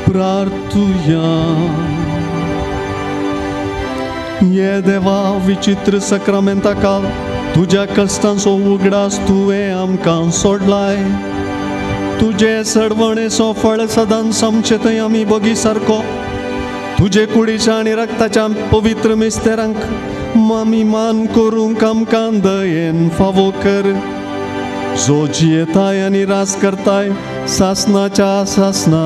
प्रार्थुया. ये देवा विचित्र सक्रामेंताका तुज्या कश्टांचो उगडास तुवें आमकां सोडलाय. तुजे सडवणेचो फळ सदांच आमचे थंय आमी बगी सारको तुजे कुडीच्या आनी रक्ताच्या पवित्र मिस्तेरांक आमी मान करूंक आमकां दयेन फावो कर. जो जियेताय आनी राज करताय सासनाच्या सासना.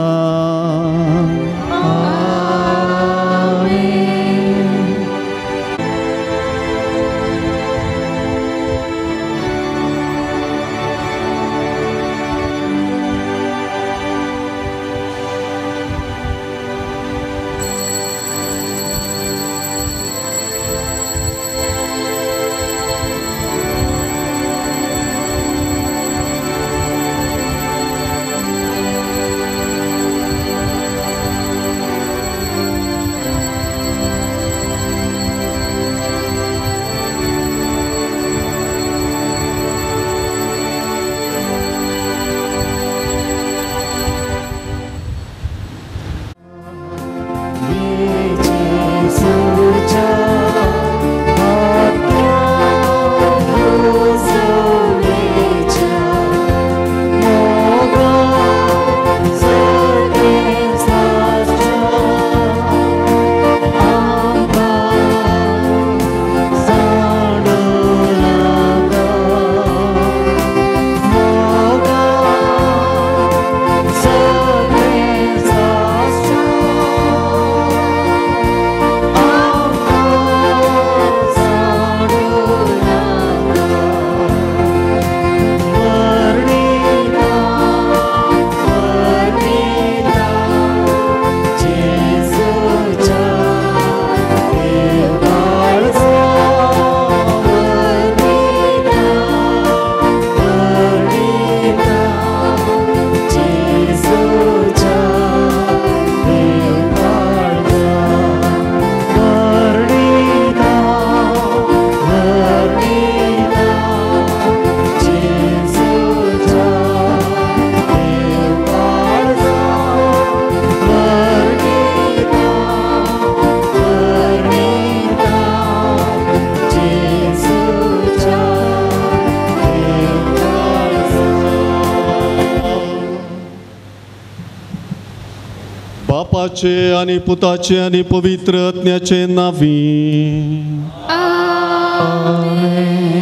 बापाचे आनी पुताचे आनी पवित्र आत्म्याचे नांवी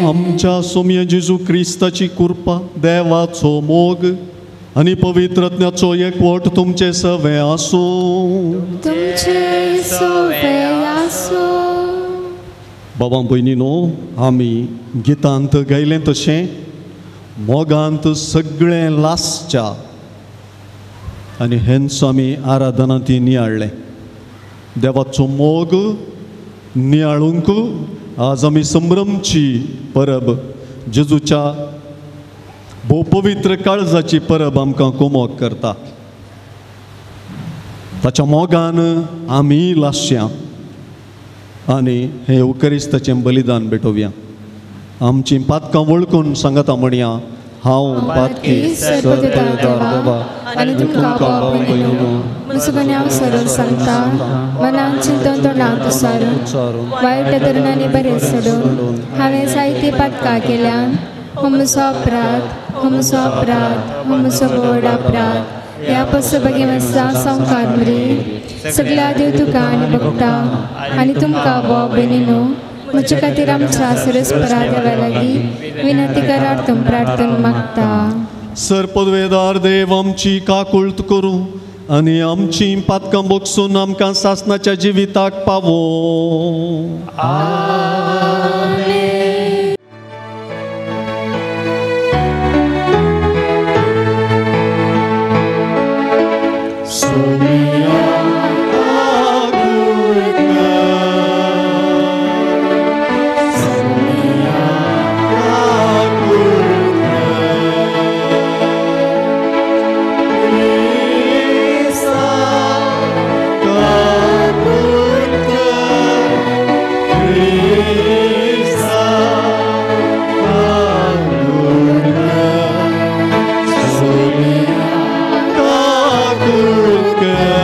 आमच्या सोम्या जेजू क्रिस्ताची कृपा, देवाचो मोग आनी पवित्र आत्म्याचो एकवट तुमचे सवे आसूं. तुमचे सवे आसूं. बाबा भयणीनो, आमी गितांत गायलें तशें मोगांत सगळें लासच्या आनी हेंच आमी आराधना ती नियाळ्ळें. देवाचो मोग नियाळूंक आज आमी संभ्रमची परब, जेजूच्या भोव पवित्र काळजाची परब आमकां कोमोग करता. ताच्या मोगान आमी लासया आनी हें उकरिस्ताचें बलिदान भेटोवया. आमचीं पातकां वळखून सांगता म्हणया, हांव पातकी देवा आनी तुमकां मुसुगन्याव सरून सांगता, मनान चिंतून तोंडांत उच्चारून वायट धरून बरें सोडून हांवें जायतीं पातकां केल्यान. हो म्हजो अपराध, हो म्हजो अपराध, हो म्हजो व्हड अपराध. ह्या पसबगे संवकार मरी सगळ्या देव तुका आनी भोगता आनी तुमकां बो बेनीनो म्हजे खातीर आमच्या सरस्परा देवा लागीं विनंती करार तुम प्रार्थना मागता. सर पदवेदार देव आमची काकुळट करूं आनी आमची पातकां बोगसून आमकां सासनाच्या जिविताक पावो. Good.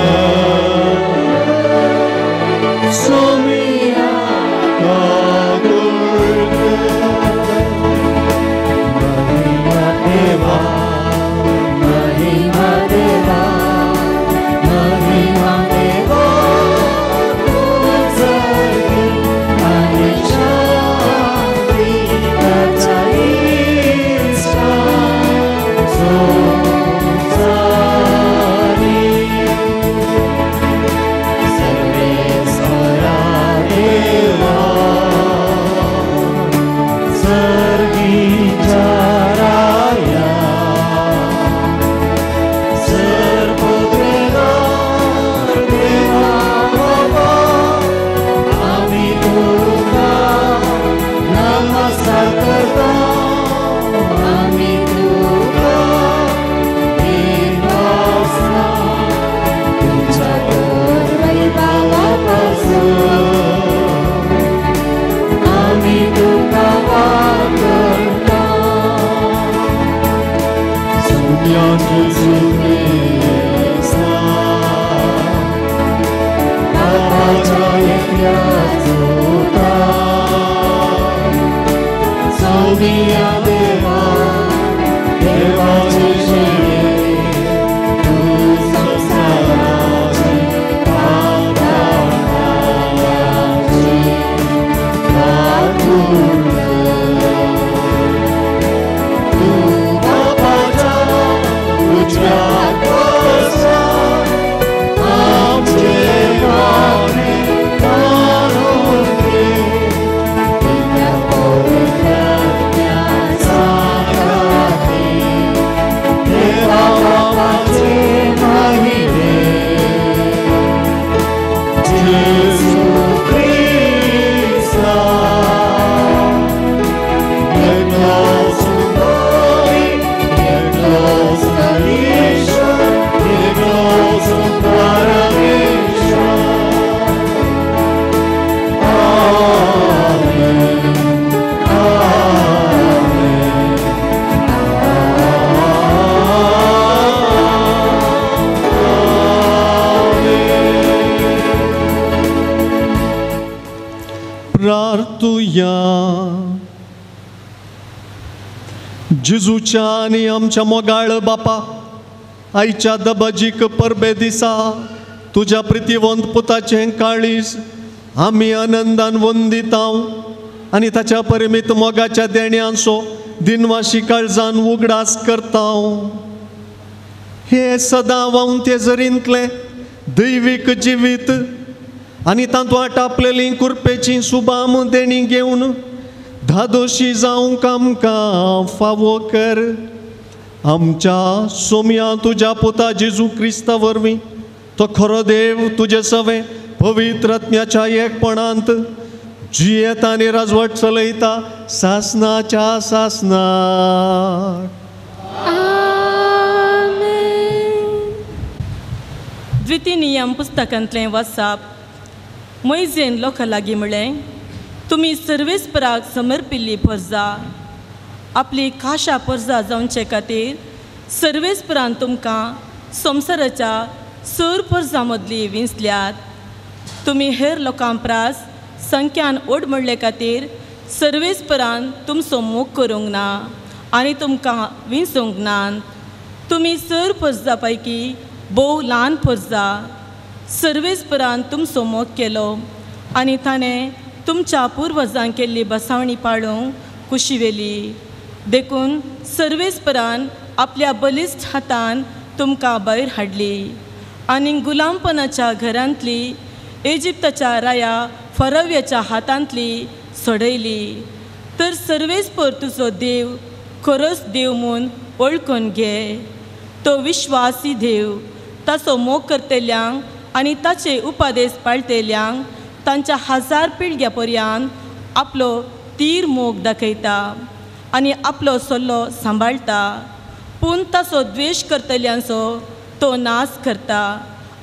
प्रार्थुया. जेजूच्या आनी आमच्या मोगाळ बापा, आयच्या दबाजीक परबे दिसा तुज्या प्रितीवंत पुताचें काळीज आमी आनंदान वंदितांव आनी ताच्या परिमीत मोगाच्या देण्यांचो दिनवाशी काळजान उगडास करतांव. हे सदां व्हांवते जरींतलें दैवीक जिवीत आनी तातूंत आटापलेली कुरपेची सुबाम देणी घेवन धादोशी जावंक आमकां फावो कर. आमच्या सोम्या तुज्या पुता जेजू क्रिस्ता वरवीं तो खरो देव तुजे सवें पवित्र आत्म्याच्या एकपणांत जियेता आनी राजवट चलयता सासनाच्या सासनाक. द्वितीय नियम पुस्तकांतलें वाचप. मोयजेन लोकां लागीं म्हळें, तुमी सर्वेस्पराक समर्पिल्ली परजा आपली खाशा परजा जावचे खातीर सर्वेस्परान तुमकां संवसाराच्या सर परजां मदली विंचल्यात. तुमी हेर लोकां प्रास संख्यान ओड म्हणले खातीर सर्वेस्परान तुमचो मोग करूंक ना आनी तुमकां विंचूंक ना. तुमी सर परजा पैकी भोव ल्हान परजा. सर्वेस्परान तुमचो मोग केलो आनी ताणें तुमच्या पुर्वजांक केल्ली बसावणी पाळूंक कुशी व्हेली. देखून सर्वेस्परान आपल्या बलिश्ट हातान तुमकां भायर हाडली आनी गुलामपणाच्या घरांतली इजिप्ताच्या राया फरव्याच्या हातांतली सोडयली. तर सर्वेस्पर तुजो देव खरोच देव म्हूण वळखून घे. तो विश्वासी देव, ताचो मोग करतल्यांक आनी ताचे उपादेश पाळटेल्यांक तांच्या हजार पिळग्या पर्यंत आपलो तीर मोग दाखयता आनी आपलो सल्लो सांबाळटा. पूण ताचो द्वेश करतल्यांचो तो नाश करता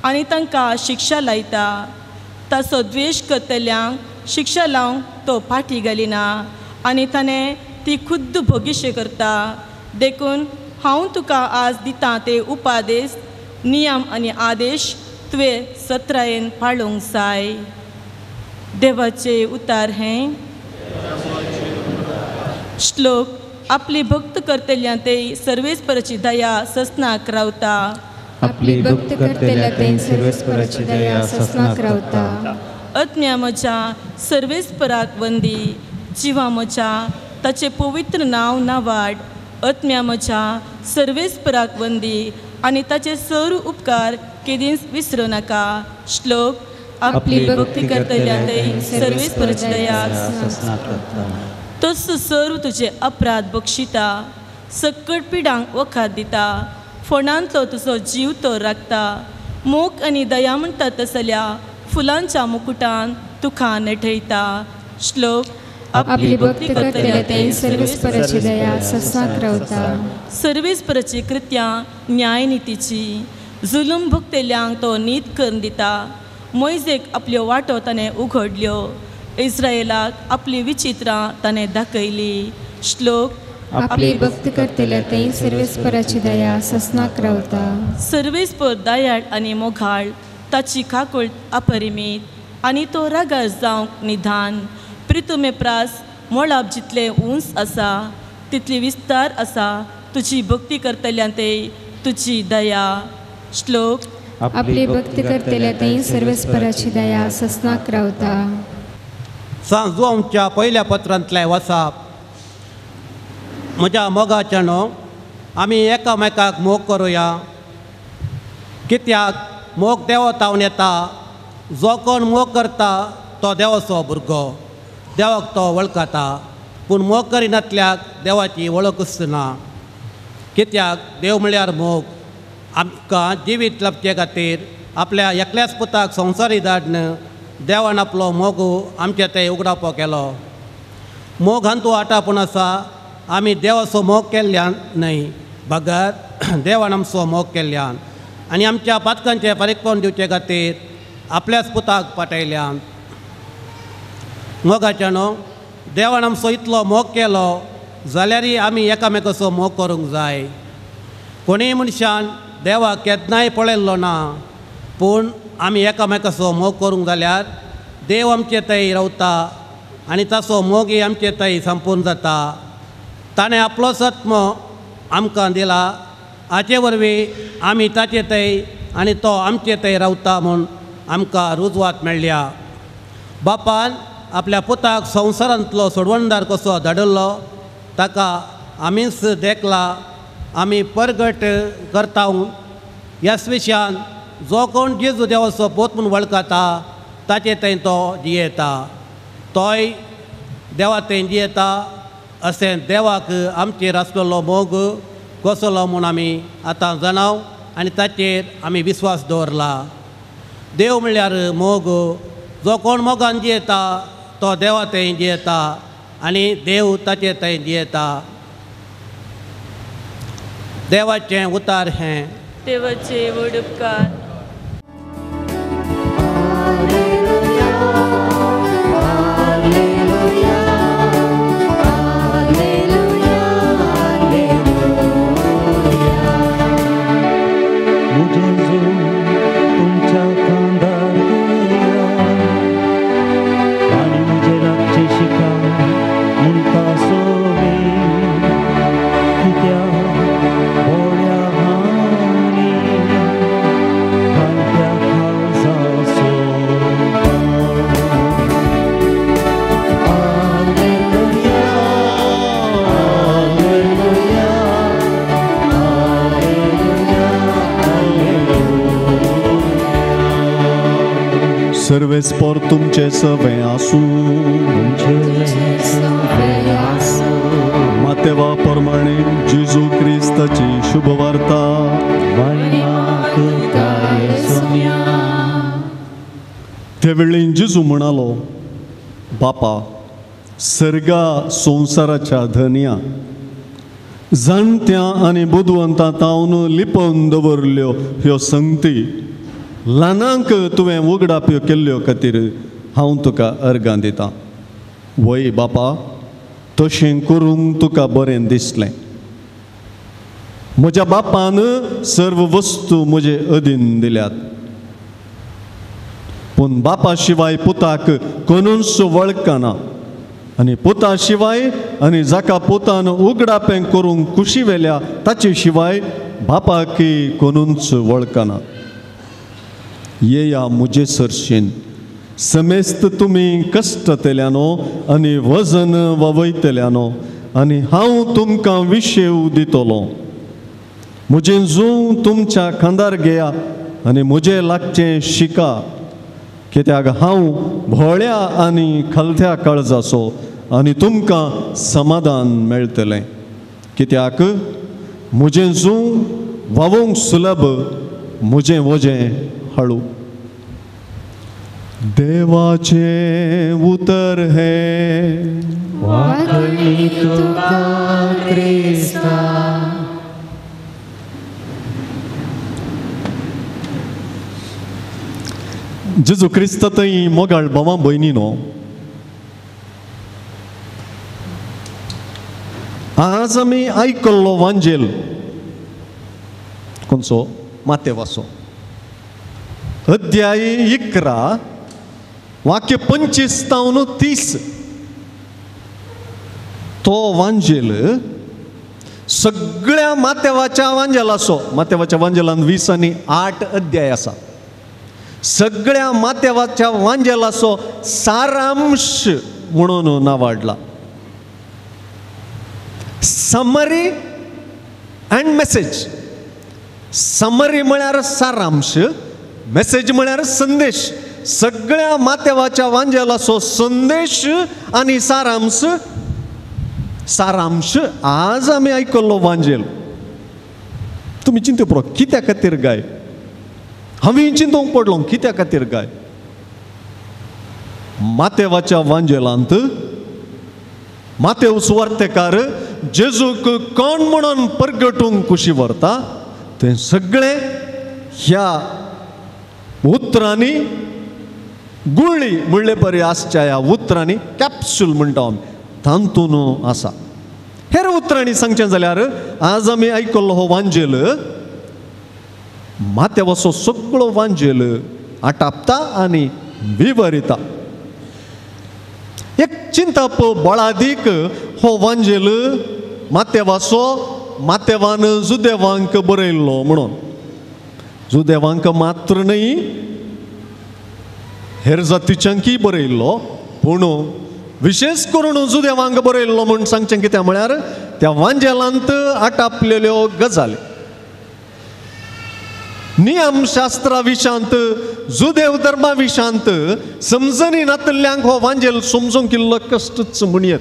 आनी तांकां शिक्षा लायता. ताचो द्वेश करतल्यांक शिक्षा लावंक तो फाटी घालिना आनी ताणें ती खुद्द भोगीशी करता. देखून हांव तुका आज दितां ते उपादेश, नियम आनी आदेश तुवें सत्रायेन पाळूंक जाय. देवाचे उतार हें. श्लोक. आपली भक्त करतल्या ते सर्वेस्पराची दया ससनाक रावता. आपली भक्त करतल्या ते सर्वेस्पराची दया ससनाक रावता. आत्म्या म्हज्या सर्वेस्पराक वंदी, जिवा म्हज्या ताचें पवित्र नांव नावाड. आत्म्या म्हज्या सर्वेस्पराक वंदी आनी ताचे सर्व उपकार केदींच विसरूं नाका. श्लोक. आपली भक्ती करतल्या ते सर्वेस्पराची दया ससनाक रावता. तस सर्व तुजे अपराध बक्षिता, सकट पिडांक वखद दिता, फोंडांतलो तुजो जीव तो राखता. मोग आनी दया म्हणटा तसल्या फुलांच्या मुकुटान तुका नठयता. श्लोक. आपली भक्ती करतल्या ते सर्वेस्पराची दया ससनाक रावता. सर्वेस्पराची कृत्यां न्यायनितीची, जुलूम भोगतेल्यांक तो नीत करून दिता. मोयजेक आपल्यो वाटो ताणें उघडल्यो, इस्रायलाक आपली विचित्रां ताणें दाखयली. श्लोक. आपली भक्ती करतल्या ते सर्वेस्पराची दया ससनाक रावता. सर्वेस्पर दयाळ आनी मोगाळ, ताची काकूळ अपरिमीत आनी तो रागार जावंक निधान. प्रितुमे प्रास मोळाब जितलें उंच आसा तितली विस्तार आसा तुजी भक्ती करतल्या ते तुजी दया. श्लोक. आपली भक्ती करतल्या ते सर्वेस्पराची दया ससनाक रावता. सांजो आमच्या पयल्या पत्रांतलें वसाप. म्हज्या मोगाच्या न्हू आमी एकामेकाक मोग करुया, कित्याक मोग देवा तावन येता. जो कोण मोग करता तो देवाचो भुरगो, देवाक तो वळखता. पूण मोग करिनातल्याक देवाची वळखूच ना, कित्याक देव म्हळ्यार मोग. आमकां जिवीत लाबचे खातीर आपल्या एकल्याच पुताक संवसारी धाडन देवान आपलो मोग आमचे ते उगडापो केलो. मोग हांतू आटापूण आसा, आमी देवाचो मोग केल्ल्यान न्हय, बगर देवान आमचो मोग केल्ल्यान आनी आमच्या पातकांचें फारीकपण दिवचे खातीर आपल्याच पुताक पाठयल्यान. मोगाच्या न्हू देवान आमचो इतलो मोग केलो जाल्यारय आमी एकामेकाचो मोग करूंक जाय. कोणीय मनशान देवाक केन्नाय पळयल्लो ना, पूण आमी एकामेकाचो मोग करूंक जाल्यार देव आमचे थंय रावता आनी ताचो मोगी आमचे थंय संपूर्ण जाता. ताणें आपलो सत्मो आमकां दिला, हाचे वरवीं आमी ताचे थंय आनी तो आमचे थंय रावता म्हूण आमकां रुजवात मेळ्ळ्या. बापान आपल्या पुताक संवसारांतलो सोडवणदार कसो धाडिल्लो ताका आमीच देखला, आमी परगट करता. ह्याच विशयान जो कोण जेजू देवाचो पूत म्हूण वळखता ताचे थंय तो जियेता, तोय देवा थंय जियेता. अशें देवाक आमचेर आसलेलो मोग कसलो म्हूण आमी आतां जाणाव आनी ताचेर आमी विस्वास दवरला. देव म्हणल्यार मोग. जो कोण मोगान जियेता तो देवा थंय जियेता आनी देव ताचे थंय जियेता. देवाचें उतार हें. देवाचे व्हड उपकार. सर्वेस्पर तुमचे सवे आसूं. मातेवा प्रमाणे जेजू क्रिस्ताची शुभवार्ता. ते वेळी जेजू म्हणालो, बापा सर्गा संवसाराच्या धनया, जाणत्या आनी बुदवंता तावन लिपोवन दवरल्यो ह्यो संगती ल्हानांक तुवें उगडाप्यो केल्ल्यो खातीर हांव तुका अर्गां दितां. वय बापा, तशें करूंक तुका बरें दिसलें. म्हज्या बापान सर्व वस्तू म्हजे अधीन दिल्यात, पूण बापा शिवाय पुताक कोणूच वळखना आनी पुता शिवाय आनी जाका पुतान उगडापें करूंक खुशी वेल्या ताचे शिवाय बापाकय कोणूच वळखना. येया म्हजे सरशीन समेस्त तुमी कश्टतल्यानो आनी वजन वावयतल्यानो आनी हांव तुमकां विशेव दितलो. म्हजें जूं तुमच्या खांदार घेया आनी म्हजें लागचें शिका, कित्याक हांव भोळ्या आनी खलत्या काळजाचो आनी तुमकां समाधान मेळटलें. कित्याक म्हजें जूं वावोंक सुलभ, म्हजें वजें हळू. देवाचें उतर हें. वाखणी तुका क्रिस्ता. जेजू क्रिस्ता थंय मोगाळ भावा भयणीनो, आज आमी आयकल्लो वांजेल कोणचो? मातेवाचो, अध्याय 11 वाक्य 25 तावन 30. तो वांजेल सगळ्या मातेवाच्या वांजेलाचो, मातेवाच्या वांजेलान 20 आनी 8 अध्याय आसा. सगळ्या मातेवाच्या वांजेलाचो सारांश म्हणून नावाडला. Summary and message. समरी म्हळ्यार सारांश, मेसेज म्हळ्यार संदेश. सगळ्या मातेवाच्या वांजेलाचो संदेश आनी सारांश. सारांश आज आमी आयकल्लो वांजेल. तुमी चिंतू पडो कित्या खातीर गाय? हांवें चिंतूंक पडलो कित्या खातीर गाय? मातेवाच्या वांजेलांत मातेव सुवार्तेकार जेजूक कोण म्हणून परगटूंक खुशी व्हरता तें सगळें ह्या उतरांनी गुळी म्हणले परी आसच्या ह्या उतरांनी कॅप्सूल म्हणटा आमी तातूंत आसा. हेर उतरांनी सांगचें जाल्यार आज आमी आयकल्लो हो वांजेल मातेवाचो सगळो वांजेल आटापता आनी विवरिता. एक चिंतप बळादीक हो वांजेल मातेवाचो मातेवान जुदेवांक बरयल्लो म्हणून. जुदेवांक मात्र न्हय हेर जातीच्यांकय बरयल्लो, पूण विशेष करून जुदेवांक बरयल्लो म्हूण सांगचें कितें म्हळ्यार त्या वांजेलांत आटापलेल्यो गजाली. नियमशास्त्रा विशांत जुदेव धर्मा विशांत समजणी नातल्ल्यांक हो वांजेल समजूंक इल्लो कश्टच म्हणयेत.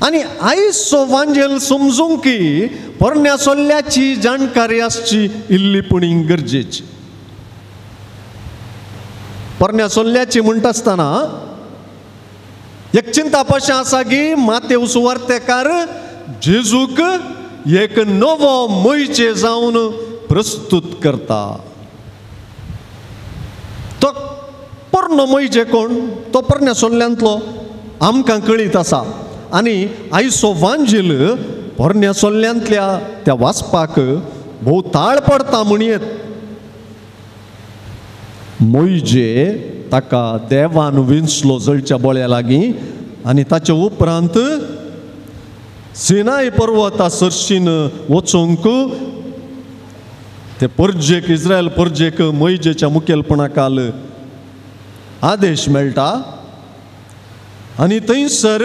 आनी आयचो वांजेल समजूंक की पोरण्या सोल्ल्याची जाणकारी आसची इल्ली पुणी गरजेची. पोरण्या सोल्ल्याची म्हणटा आसतना एक चिंता अशें आसा की मातेव सुवार्तेकार जेजूक एक नवो मोयचे जावन प्रस्तुत करता. तो पोरणो मोयजे कोण? तो पोरण्या सोल्ल्यांतलो आमकां कळीत आसा. आनी आयचो वांजेल पोरण्या सोल्ल्यांतल्या त्या वाचपाक भोव ताळ पडटा म्हणयेत. मोयजे ताका देवान विंचलो जळच्या बोळ्या लागीं आनी ताचे उपरांत सिनाय पर्वता सरशीन वचूंक ते परजेक इस्रायल परजेक मोयजेच्या मुखेलपणाखाल आदेश मेळटा. आनी थंयसर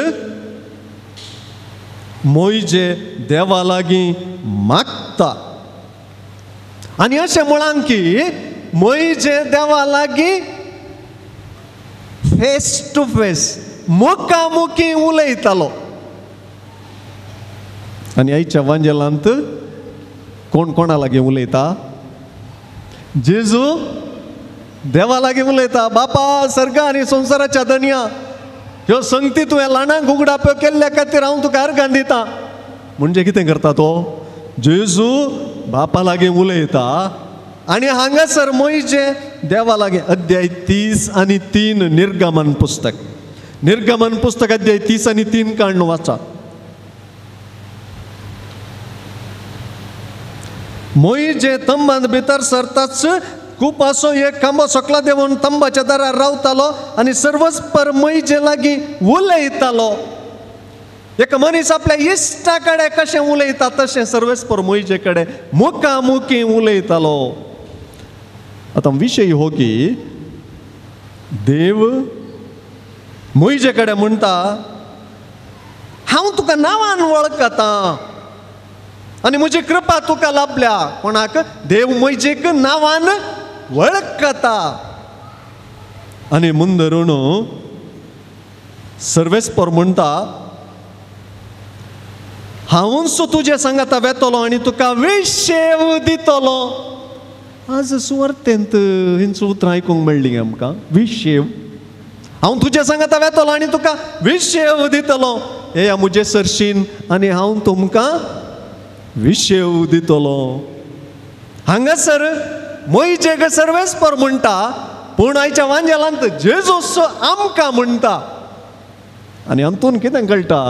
मोयजे देवा लागीं मागता. आनी अशें म्हळां की मोयजे देवा लागीं फेस टू फेस मुखामुखी उलयतालो. आनी आयच्या वांजेलांत कोण कोणा लागीं उलयता? जेजू देवा लागीं उलयता. बापा सर्गा आनी संवसाराच्या धनया, ह्यो संगती तुवें ल्हानांक उगडाप्यो केल्ल्या खातीर हांव तुका अर्गां दिता. म्हणजे कितें करता तो? जेजू बापा लागीं उलयता. आनी हांगासर मोयजे देवा लागीं. अध्याय 30 आणि 3 निर्गमन पुस्तक, निर्गमन पुस्तक अध्याय 30 आणि 3 काडून वाचा. मोयजे तंबांत भितर सरताच खूब असो एक खांबो सकला देंवून तंबाच्या दारार रावतालो आनी सर्वच पर मोयजे लागीं उलयतालो. एक मनीस आपल्या इश्टा कडेन कशें उलयता तशें सर्वेस्पर मोयजे कडेन मुखामुखी उलयतालो. आतां विशय हो की देव मोयजे कडेन म्हणटा, हांव तुका नांवान वळखता आनी म्हजी कृपा तुका लाभल्या. कोणाक? देव मोयजेक नांवान वळखता. आनी मुंदरून सर्वेस्पर म्हणटा, हांवूच तुजे सांगाता वेतलो आनी तुका विशेव दितलो. आज सुवार्तेंत हिंच उतरां आयकूंक मेळ्ळीं आमकां, विशेव. हांव तुजे सांगाता वेतलो आनी तुका विशेव दितलो. येया म्हजे सरशीन आनी हांव तुमकां विशेव दितलो. हांगासर मोयजेक सर्वेस्पर म्हणटा, पूण आयच्या वांजेलांत जेजूस आमकां म्हणटा. आनी हातून कितें कळटा?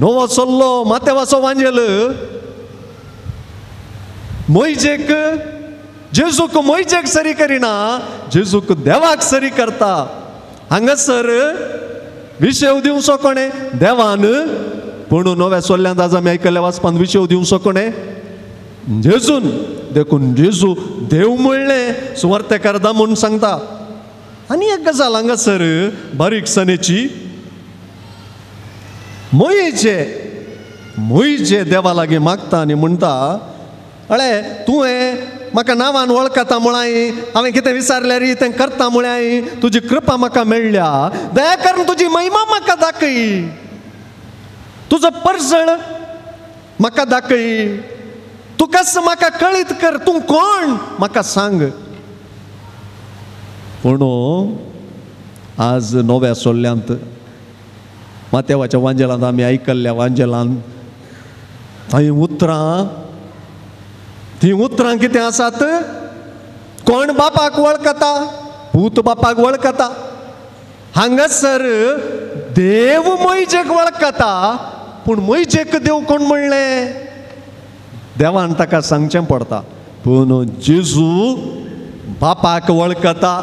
नवो चल्लो मातेवाचो वांजेल मोयजेक जेजूक मोयजेक सरी करिना, जेजूक देवाक सरी करता. हांगासर विशेव दिवचो कोणें? देवान. पूण नव्या सोल्ल्यांत आज आमी आयकल्ल्या वाचपान विशेव दिवचो कोणें? जेजून. देखून जेजू देव म्हणलें सुवार्तेकार दामून सांगता. आनी एक गजाल हांगासर बारीकसाणेची, मोयजे मोयजे देवा लागीं मागता आनी म्हणटा, अळे तुवें म्हाका नांवान वळखता म्हळाय, हांवें कितें विचारल्यार तें करता म्हळ्याय, तुजी कृपा म्हाका मेळ्ळ्या, दया करून तुजी महिमा म्हाका दाखय, तुजो परजळ म्हाका दाखय, तुकाच म्हाका कळीत कर, तूं कोण म्हाका सांग. पूण आज नव्या सोल्ल्यांत मातेवाच्या वांजेलांत आमी आयकल्ल्या वांजेलांत थंय उतरां, तीं उतरां कितें आसात? कोण बापाक वळखता? पूत बापाक वळखता. हांगासर देव मोयजेक वळखता, पूण मोयजेक देव कोण म्हणलें? देवान ताका सांगचें पडटा. पूण जेजू बापाक वळखता.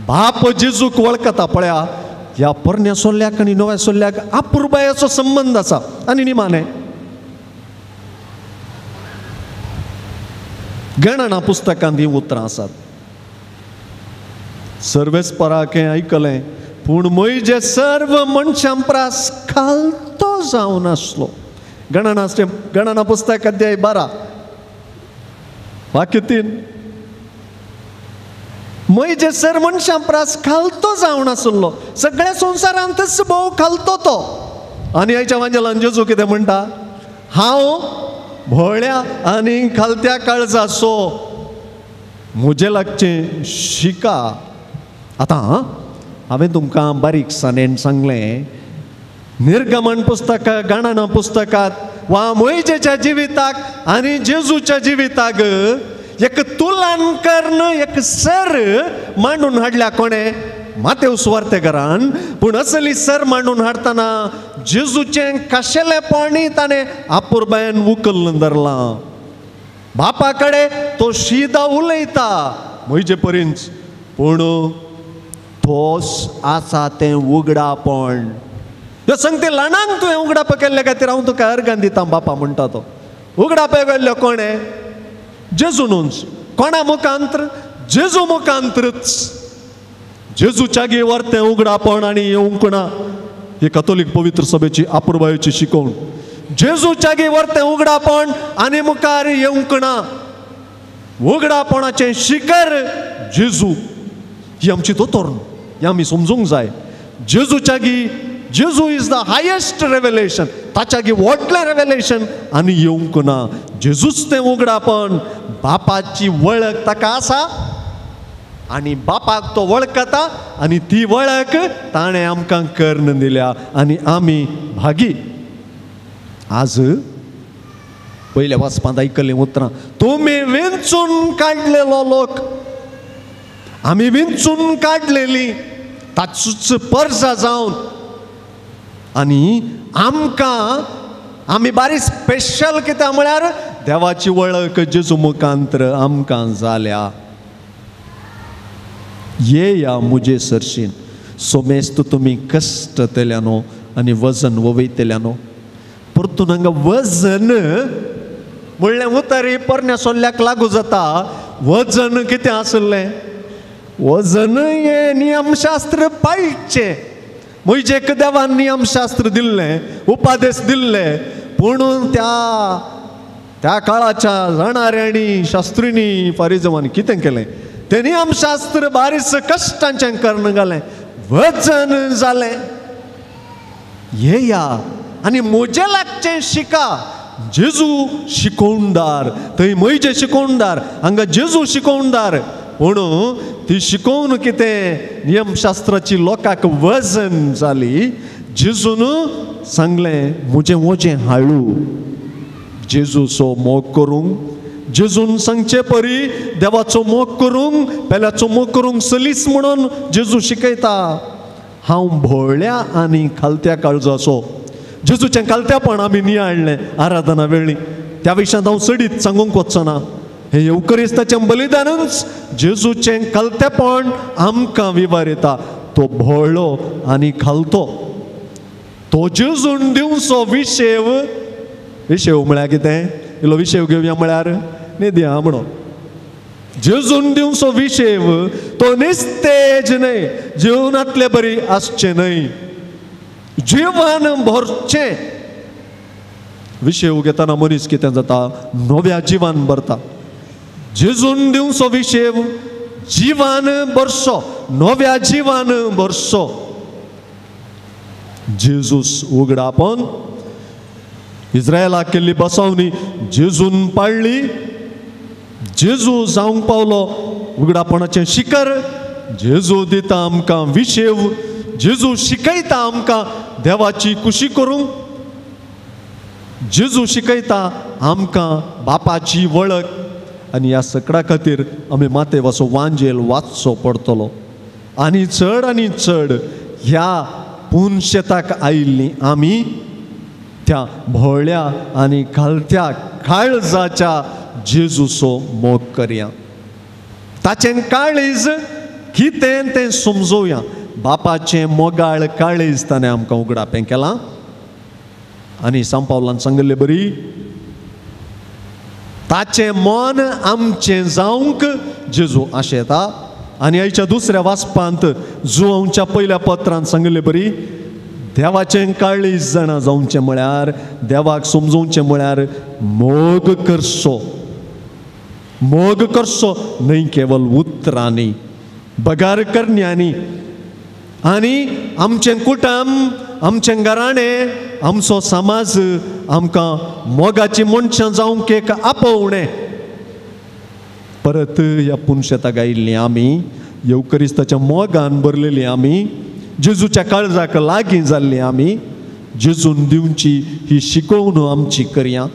बाप जेजूक वळखता. पळया ह्या पोरण्या सोल्ल्याक आनी नव्या सोल्ल्याक अपुरबायेचो संबंद आसा. आनी निमाणें गणना पुस्तकांत हीं उतरां आसात. सर्वेस्पराक हें आयकलें पूण म्हजे सर्व मनशां प्रास खालतो जावन आसलो. गणना गणना पुस्तक अध्याय 12 वाक्य 3. म्हजे सर मनशां प्रास खालतो जावन आसलो. सगळ्या संवसारांतच भोव खालतो तो. आनी आयच्या वांजेलान जेजू कितें म्हणटा? हांव भोळ्या आनी खालत्या काळजाचो, म्हजे लागचें शिका. आतां हांवें तुमकां बारीकसाणेन सांगलें, निर्गमन पुस्तक गणना पुस्तकांत वा मोयजेच्या जिविताक आनी जेजूच्या जिविताक एक तुलन करून एक सर मांडून हाडल्या कोणें? मातेव सुवार्तेकारान. पूण असली सर मांडून हाडटना जेजूचें खाशेलेपणी ताणें अपुरबायेन उखल्ल धरलां. बापा कडेन तो शिदा उलयता म्हजे परींच, पूण तोच आसा तें उगडापण. ह्यो सांगते ल्हानांक तुवें उगडाप केल्ले खातीर हांव तुका अर्गान दिता बापा म्हणटा तो. उगडाप केल्लो कोणें? जेजूनच. कोणा मुखांत्र? जेजू मुखांत्रच. जेजूच्या वर तें उगडापण आनी येवंक ना. ही कथोलीक पवित्र सभेची अपुरबायेची शिकवण. जेजूच्या वर तें उगडापण आनी मुखार येवंक ना. उगडापणाचें शिखर जेजू. ही आमची दोतोर, ही आमी समजूंक जाय. जेजूच्या जेजू is the highest revelation. ताच्या व्हडलें रेवेलेशन आनी येवंक ना. जेजूच तें उगडापण. बापाची वळख ताका आसा आनी बापाक तो वळखता आनी ती वळख ताणें आमकां करून दिल्या आनी आमी भागी. आज पयल्या वाचपांत आयकल्लीं उतरां, तुमी विंचून काडलेलो लोक, आमी विंचून काडलेली ताचूच परजा जावन आनी आमकां आमी बारीक स्पेशल कित्याक म्हळ्यार देवाची वळख जेजू मुखांत्र आमकां जाल्या. येया म्हजे सरशीन सोमेस्त तुमी कश्टतल्यानो आनी वजन वयतल्यानो. परतून हांगा वजन म्हणलें उतर पोरण्या सोल्ल्याक लागू जाता. वजन कितें आसलें? वजन हें नियमशास्त्र पाळचें. म्हजेक देवान नियमशास्त्र दिल्लें, उपादेश दिल्ले, पूण त्या त्या काळाच्या जाणाऱ्यांनी शास्त्रींनी फारिजवांनी कितें केलें? तें नियमशास्त्र बारीस कश्टांचें करून घालें, वजन जालें. येया आनी म्हजें लागचें शिका. जेजू शिकोवणदार, थंय म्हजे शिकोवणदार, हांगा जेजू शिकोवणदार. पूण ती शिकोवन कितें नियमशास्त्राची लोकांक वजन जाली. जेजून सांगलें म्हजें वजें हाडू. जेजूचो मोग करूंक, जेजून सांगचे परी देवाचो मोग करूंक, पेल्याचो मोग करूंक सलीस म्हणून जेजू शिकयता. हांव भोळ्या आनी खालत्या काळजाचो. जेजूचें खालत्यापण आमी नियाळ्ळें आराधना वेळी. त्या विशयांत हांव चडीत सांगूंक वचचो ना. हें येवकरिस्ताचें बलिदानूच जेजूचें खालतेपण आमकां विवार येता. तो भोळो आनी खालतो. तो जेजून दिवचो विशेव. विशेव म्हळ्यार कितें? इल्लो विशेव घेवया म्हळ्यार न्हिदया म्हणून. जेजून दिवचो विशेव तो निस्तेज न्हय, जिवनांतले बरी आसचें न्हय, जिवन भरचें. विशेव घेतना मनीस कितें जाता? नव्या जिवान भरता. जेजून दिवचो विशेव जिवान भरसो, नव्या जिवान भरसो. जेजूस उगडापण इस्रायलाक केल्ली बसवणी जेजून पाळ्ळी. जेजू जावंक पावलो उगडापणाचें शिखर. जेजू दिता आमकां विशेव. जेजू शिकयता आमकां देवाची खुशी करूंक. जेजू शिकयता आमकां बापाची वळख. आनी ह्या सगळ्या खातीर आमी मातेवाचो वांजेल वाचचो पडटलो. आनी चड आनी चड ह्या पुनशेताक आयिल्लीं आमी त्या भोळ्या आनी खालत्या काळजाच्या जेजूचो मोग करया. ताचें काळीज कितें तें समजोवया. बापाचें मोगाळ काळीज ताणें आमकां उगडापें केलां. आनी सांव पावलान सांगिल्ले बरी ताचें मन आमचें जावंक जेजू आशेता. आनी आयच्या दुसऱ्या वाचपांत जुवांच्या पयल्या पत्रांत सांगिल्ले बरी देवाचें काळीज जाणा जावचें म्हळ्यार, देवाक समजोवचें म्हळ्यार मोग करचो, मोग करचो न्हय केवल उतरांनी, बगार करण्यांनी. आनी आमचें कुटुंब, आमचें घराणें, आमचो समाज आमकां मोगाची मनशां जावंक एक आपोवणें. परत ह्या पुनशेताक आयिल्लीं आमी, येवकरिस्ताच्या मोगान भरलेलीं आमी, जेजूच्या काळजाक लागीं जाल्लीं आमी, जेजून दिवची ही शिकोवण आमची करया,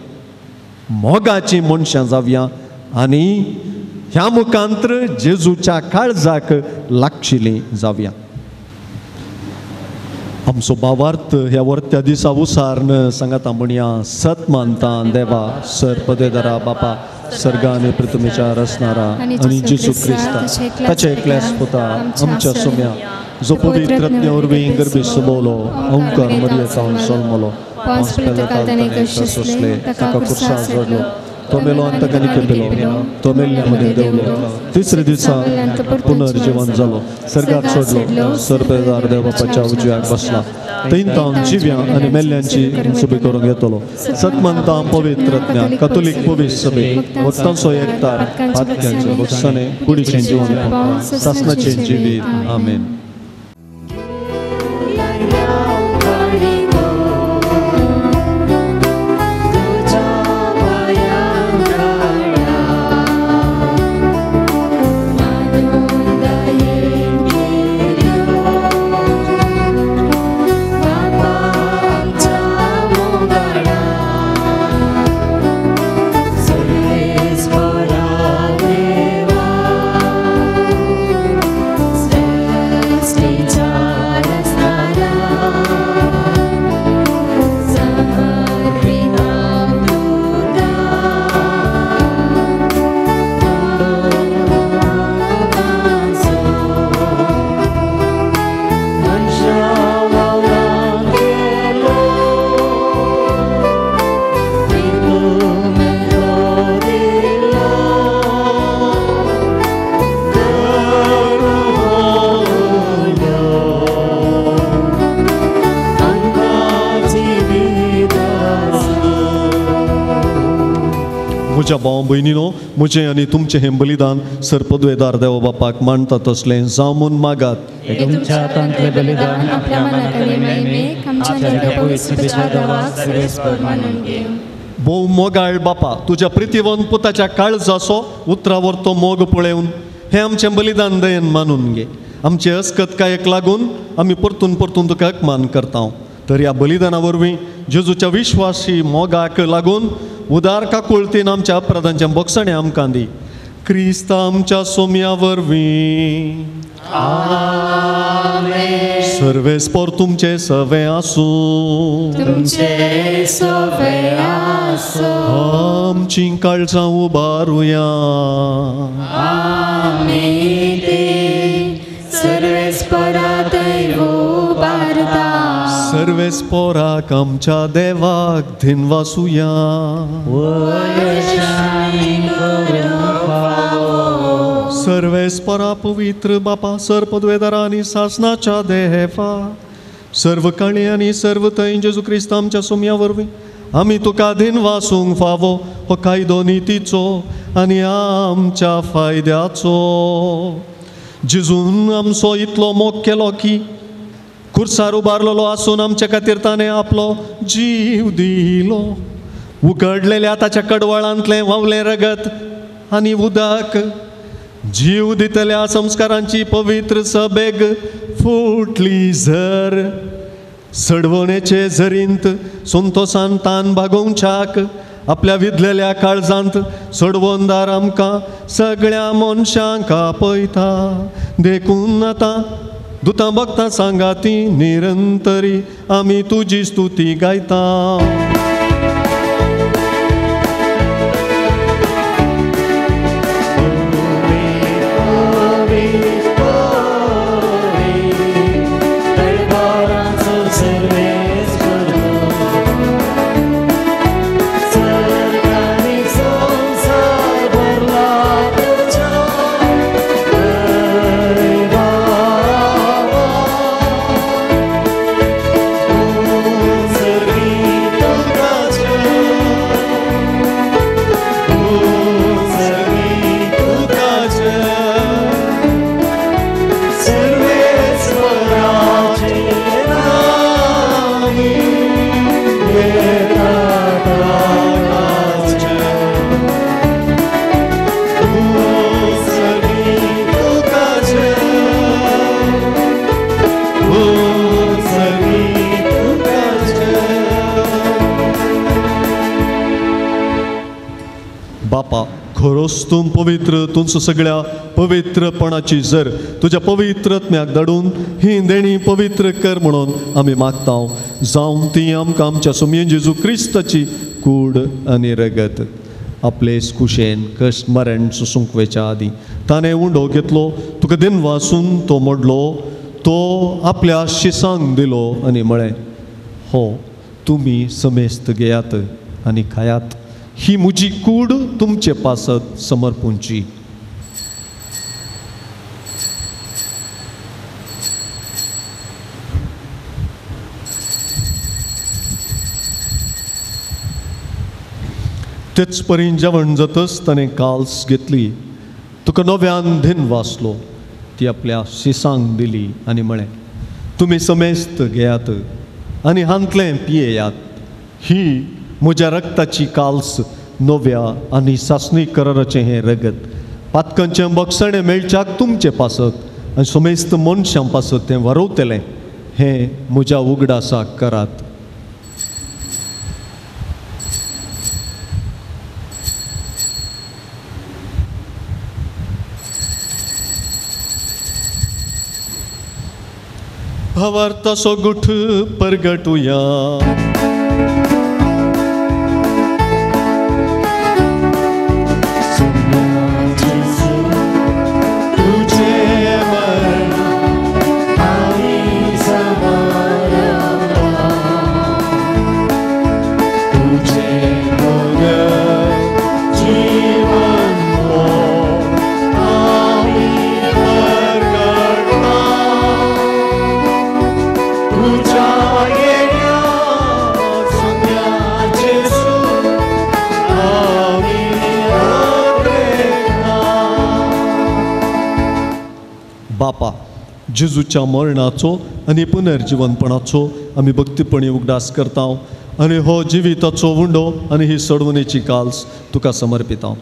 मोगाची मनशां जावया आनी ह्या मुखांत्र जेजूच्या काळजाक लागशिल्लीं जावया. आमचो भावार्थ ह्या वर्त्या दिसा उसार्न सांगाता म्हणया, सत मानता देवा सर पदेदरा बापा सर्गा आनी पृथ्वीच्या रचणारा आनी जेजू क्रिस्ता ताच्या एकल्याच पुता आमच्या सोम्या जो पवित्र आत्म्या वरवीं गर्भी सुबवलो, ओंकार मरियेतावन जल्मलो, पांच ताणें सोंसले, ताका खुर्सार चडलो, तो मेलो आनी ताका निकेपेलो, तो मेल्ल्या मदीं देंवलो, तिसरे दिसा पुनर्जिवन जालो, सर्गार चडलो, सर्पेदार देव बापाच्या उजव्याक बसला, थंय तावन जिव्या आनी मेल्ल्यांची सुबी करूंक येतलो. सतमंता पवित्र आत्म्या कथोलीक पवित्र सभे भक्तांचो एकतार पातक्यांचे भक्साने कुडीचें जीवन सासनाचें जिवीत. आमेन. म्हज्या भाव भयणीनो, म्हजें आनी तुमचें हें बलिदान सर पदवेदार देव बापाक मानता तसलें जावं म्हूण मागात. भोव मोगाळ बापा, तुज्या प्रितीवंत पुताच्या काळजाचो उतरावर तो मोग पळोवन हें आमचें बलिदान दयेन मानून घे. आमचे अस्कतकायेक लागून आमी परतून परतून तुका अपमान करता. तर ह्या बलिदाना वरवीं जेजूच्या विश्वासी मोगाक लागून उदार काकुळतीन आमच्या अपराधांच्या बोगसणे आमकां दी. क्रिस्त आमच्या सोम्या वरवीं. सर्वेस्पोर तुमचे सवे आसूं, तुमचे सवे आसूं. आमची काळजां उबारुया. आमी ती सर्वेस्पोरा दैव उबारता. सर्वेस्पोराक आमच्या देवाक धिनवासुया. सर्वेस्पोरा पवित्र बापा, सर पदवेदारा आनी सासनाच्या देवा, सर्व काळी आनी सर्व थंय जेजू क्रिस्त आमच्या सोम्या वरवीं आमी तुका धिनवासूंक फावो हो कायदो नितीचो आनी आमच्या फायद्याचो. जेजून आमचो इतलो मोग केलो की खुर्सार उबारलेलो आसून आमच्या खातीर ताणें आपलो जीव दिलो. उगडलेल्या ताच्या कडवळांतलें व्हांवलें रगत आनी उदक जीव दितल्या संस्कारांची पवित्र सभेग फुटली झर. सडवणेचे झरींत संतोसान तान भागोवच्याक आपल्या विदलेल्या काळजांत सडवणदार आमकां सगळ्या मनशांक आपयता. देखून आतां दुतां भक्तां सांगाती निरंतरी आमी तुजी स्तुती गायता. Holy, holy, holy. बापा खरोच तूं पवित्र, तुमचो सगळ्या पवित्रपणाची जर तुज्या पवित्रत्म्याक धाडून ही देणी पवित्र कर म्हणून आमी मागता, जावं ती आमकां आमच्या सोमयेन जेजू क्रिस्ताची कूड आनी रगत. आपले कुशेन कश्ट मरण सोसूंक वेच्या आदीं ताणें उंडो घेतलो, तुका दिन वासून तो मोडलो, तो आपल्या शिसांक दिलो आनी म्हळें, हो तुमी समेस्त घेयात आनी खायात, ही म्हजी कूड तुमचे पासत समर्पूंची. तेच परी जेवण जातच ताणें काल्स घेतली, तुका नव्यान धीन वाचलो, ती आपल्या शिसांक दिली आनी म्हळें, तुमी समेस्त घेयात आनी हांतलें पियेयात, ही म्हज्या रक्ताची काल्स नव्या आनी सासणी कराराचें हें रगत, पातकांचें बक्षणें मेळच्याक तुमचे पासत आनी समेस्त मनशां पासत तें वरवतलें, हें म्हज्या उगडासाक करात. भावार्थाचो गुठ परगटुया. बापा, जेजूच्या मरणाचो आनी पुनर्जिवनपणाचो आमी भक्तीपणी उगडास करता आनी हो जिविताचो उंडो आनी ही सोडवणेची काल्स तुका समर्पिता.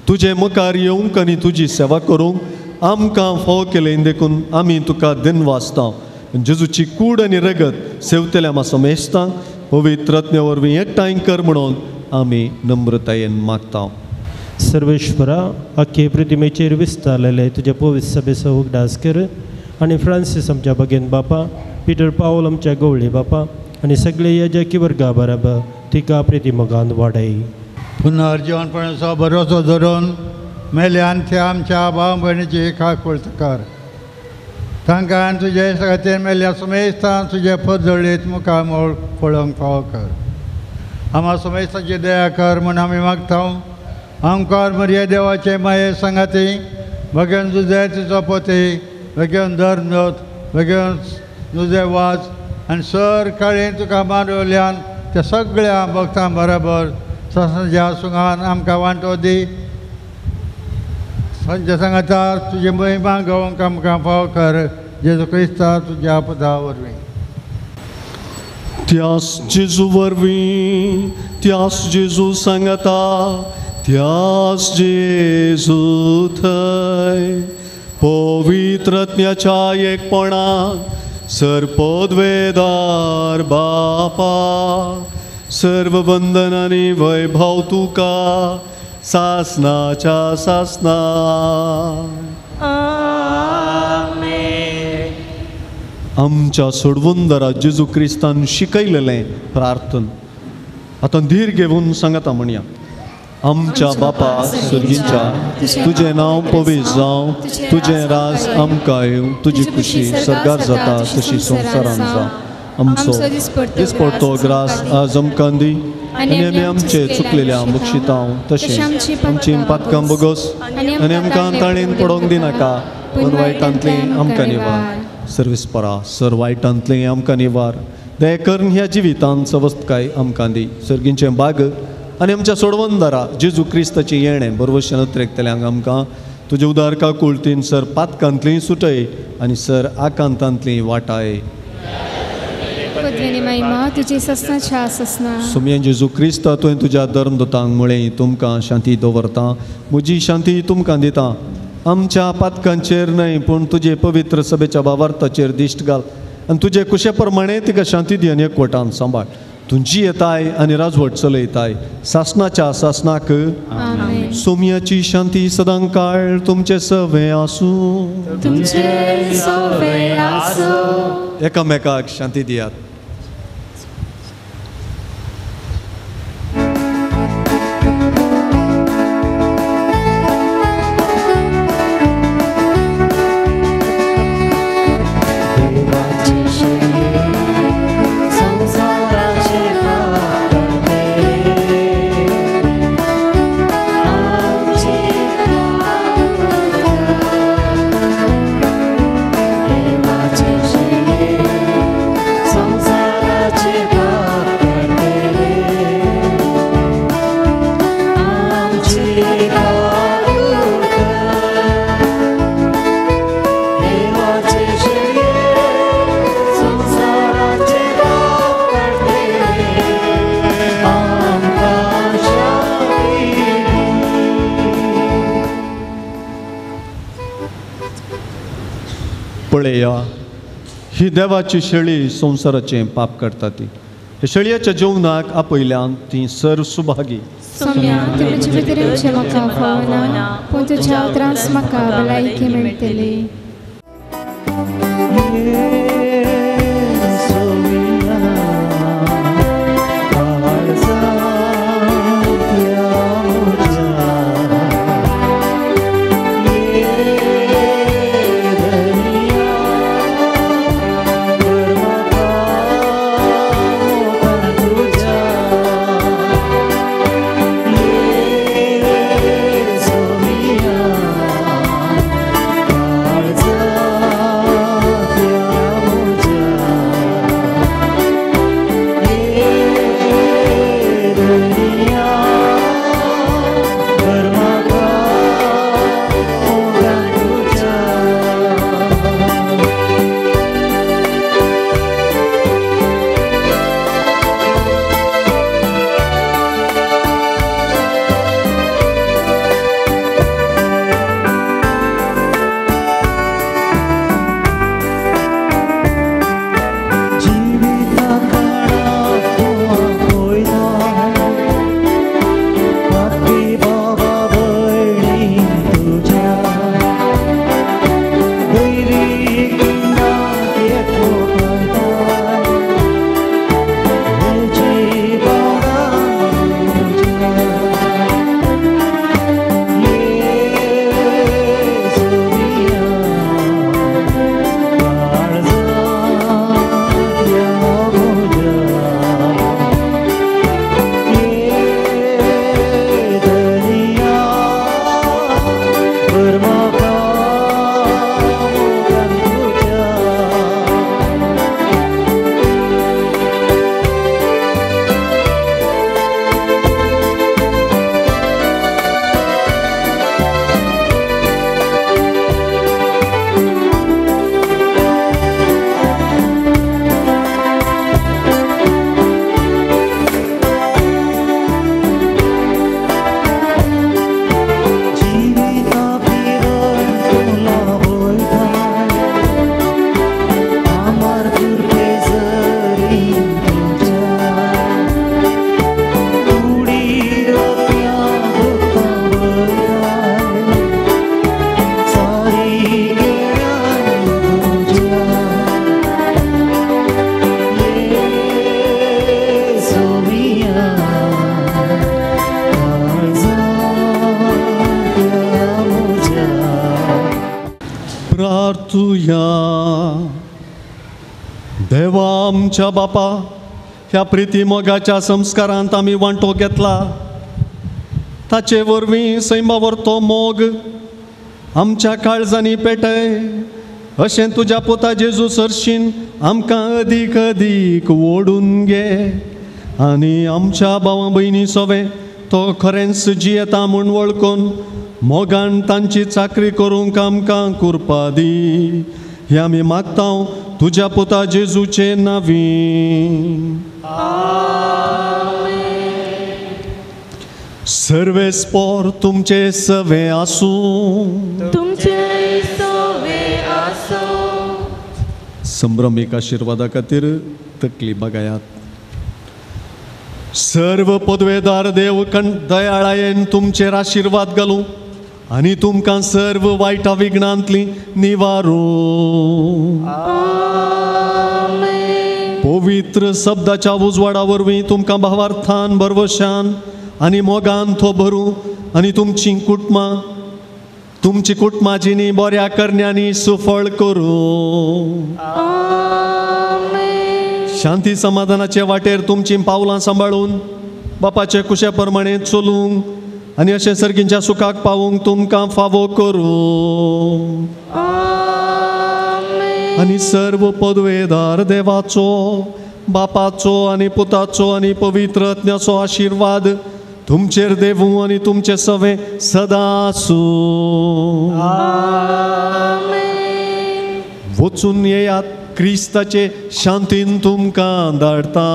तुजे मुखार येवंक आनी तुजी सेवा करूंक आमकां फावो केलें देखून आमी तुका दिनवासता. जेजूची कूड आनी रगत सेवतल्या आमा समेस्तांक पवित्र आत्म्या वरवीं एकठांय कर म्हणून आमी नम्रतायेन मागता. सर्वेश्वरा, आख्खे प्रतिमेचेर विस्तारलेले तुज्या पवित्र सभेचो उगडास कर आनी फ्रांसीस आमच्या बगेन बापा, पिटर पावल आमच्या गवळी बापा आनी सगळे याजकी वर्गा बराबर तिका प्रतिमोगान वाडय. पुनर्जीवनपणाचो भरोसो धरून मेल्यान त्या आमच्या भाव भयणीची खास कर, तांकां तुजे सगळ्यान मेल्या समेस्तान तुजे पदळीत मुखामळ पळोवंक फावो कर. आम्हा समेस्ताची दया कर म्हूण आमी मागता. आमकार मरिया देवाचे माये सांगाती भगेन तुजे तिचो पती, भगेन धर्मदूत, भगेन तुजे वाज आनी सर काळी तुका मारवल्यान त्या सगळ्या भक्तां बराबर ससाच्या सुंगान आमकां वांटो दी. संच्या सांगाता तुजे महिमा गावंक आमकां फाव कर, जेजू क्रिस्ता तुज्या पदा वरवीं. त्यास जेजू वरवीं, त्यास जेजू सांगाता, त्यास जेजू थंय पवित्र आत्म्याच्या एकपणान सर्पद्वेदार बापा, सर्व वंदन आनी वैभव तुका सासनाच्या सासना. आमेन. आमच्या सोडवंदरा जेजू क्रिस्तान शिकयलेलें प्रार्थन आतां धीर घेवन सांगता म्हणया. आमच्या बापा सर्गीच्या, तुजें नांव पवित्र जावं, तुजें राज आमकां येवं, तुजी खुशी सर्गार जाता तशी संवसारान जावं. आमचो दिसपडतो ग्रास आज आमकां दी आनी आमी आमचे चुकलेल्या बक्षितांव तशें आमची पातकां बगोस आनी आमकां ताणेन पडोवंक दिनाका, पूण वायटांतलें आमकां निवार. सर्विसपरा सर वायटांतलें आमकां निवार. दया करून ह्या जिवितांत सवस्तकाय आमकां दी. सर्गींचें बाग आनी आमच्या सोडवंदारा जेजू क्रिस्ताचें येणें बरवशें नत्रेकतल्यांक आमकां तुजे उदार काकुळतीन सर पातकांतलीं सुटय आनी सर आकांतांतलीं वाटाय. पदवेनी महिमा तुजी ससनाच्या ससना. सोमया जेजू क्रिस्त तुवें तुज्या धर्मदूतांक म्हळें तुमकां शांती दवरता, म्हजी शांती तुमकां दिता. आमच्या पातकांचेर न्हय पूण तुजे पवित्र सभेच्या भावार्थाचेर दिश्ट घाल आनी तुजे कुशे प्रमाणे तिका शांती दी आनी एकवटान सांबाळ. तुजी येताय आनी राजवट चलयताय सासनाच्या सासनाक. सोमयाची शांती सदां काळ तुमचे सवे आसूं. तुमचे सवे आसूं. एकामेकाक शांती दियात. पळया ही देवाची शेळी संवसाराचें पाप करता ती हे शेळयेच्या जेवणाक आपयल्यान ती सर सुभागी. सोम्या तुमचे भितरचे म्हाका फावना पूण तुज्या उतरांच म्हाका भलायकी मेळटली. देवा आमच्या बापा, ह्या प्रिती मोगाच्या संस्कारांत आमी वांटो घेतला, ताचे वरवीं सैमा तो मोग आमच्या काळजांनी पेटय अशें तुज्या पुता जेजू सरशीन आमकां अदीक अदीक ओडून घे आनी आमच्या भावा भयणी सोवे तो खरेंच जियेता म्हूण वळखून मोगान तांची चाकरी करूंक आमकां कुरपा दी. हें आमी मागता तुज्या पुता जेजूचे नांवी. सर्वेस्पोर तुमचे सवे आसूं. तुमचे सवे आसूं. संभ्रमीक आशिर्वादा खातीर तकली बगायात. सर्व पदवेदार देव दयाळायेन तुमचेर आशिर्वाद घालूं आनी तुमकां सर्व वायटा विघ्नांतली निवारूं. पवित्र शब्दाच्या उजवाडा वरवीं तुमकां भावार्थान भरवशान आनी मोगान तो भरूं आनी तुमची कुटुंबां जिणी बऱ्या करण्यांनी सुफळ करूं. शांती समाधानाचे वाटेर तुमची पावलां सांबाळून बापाचे कुशे प्रमाणे चलूंक आनी अशें सर्गींच्या सुखाक पावूंक तुमकां फावो करूं. आनी सर्व पदवेदार देवाचो बापाचो आनी पुताचो आनी पवित्र आत्म्याचो आशिर्वाद तुमचेर देवूं आनी तुमचे सवे सदां आसूं. वचून येयात, क्रिस्ताचे शांतीन तुमकां धाडटा.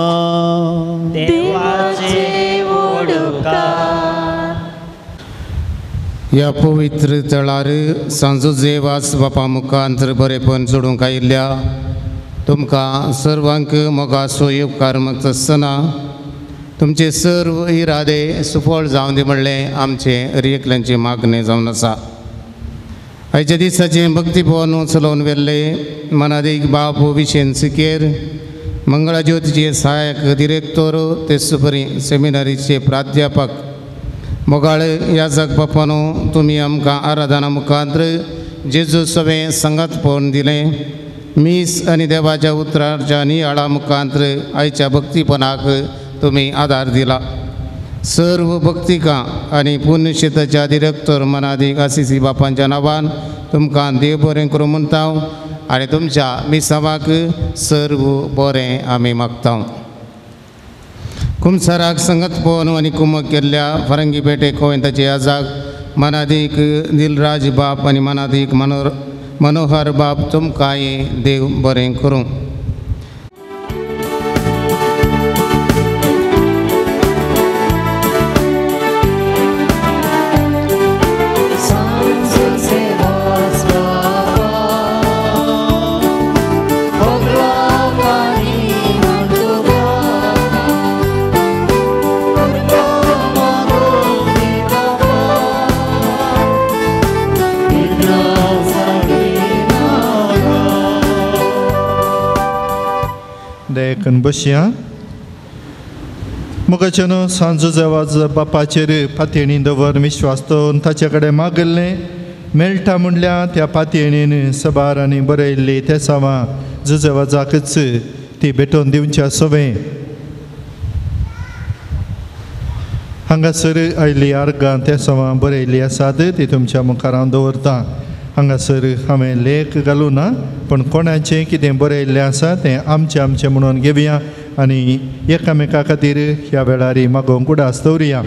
ह्या पवित्र तळार सांजो जेवास बापा मुखांत बरेपण जोडूंक आयिल्ल्या तुमकां सर्वांक मोगाचो येवकार मागता आसतना तुमचे सर्व इरादे सुफळ जावन दी म्हणलें आमचें हर एकल्याचें मागणें जावन आसा. आयच्या दिसाचें भक्तीभवन चलोवन व्हेल्ले मनादीक बाप विशेन सिकेर, मंगळाज्योतीचे सहायक दिरेक्तोर, तेच परी सेमिनारीचे प्राध्यापक मोगाळ याजक बापानो, तुमी आमकां आराधना मुखांत जेजू सवें संगात पळोवन दिलें. मीस आनी देवाच्या उतराच्या नियाळा मुखांत आयच्या भक्तीपणाक तुमी आदार दिला. सर्व भक्तिकां आनी पुण्यक्षेत्राच्या दिरेक्तोर मनादीक आसिसी बापांच्या नांवान तुमकां देव बरें करूं म्हणटा आनी तुमच्या मिसावाक सर्व बरें आमी मागता. कुमसाराक संगत पळोवन आनी कुमक केल्ल्या फरंगी पेटे कोवेंताचे आजाक मनादीक दिलराज बाप आनी मनादीक मनोहर बाप तुमकांय देव बरें करूं. बसया मोगाच्यान सांजो जेवाज बापाचेर पातयेणी दवर विश्वास दवरून ताचे कडेन मागिल्लें मेळटा म्हणल्यार त्या पातयेणीन सबार आनी बरयल्ली ते सावां जुजेवाजाकच ती भेटोवन दिवच्या सवें. हांगासर आयली आर्गां ते सवां बरयल्ली आसात ती तुमच्या मुखार हांव दवरतां. हांगासर हांवें लेख घालूं ना, पूण कोणाचें कितें बरयल्लें आसा तें आमचें आमचें म्हणून घेवया आनी एकामेका खातीर ह्या वेळार मागोवंक उडास दवरुया.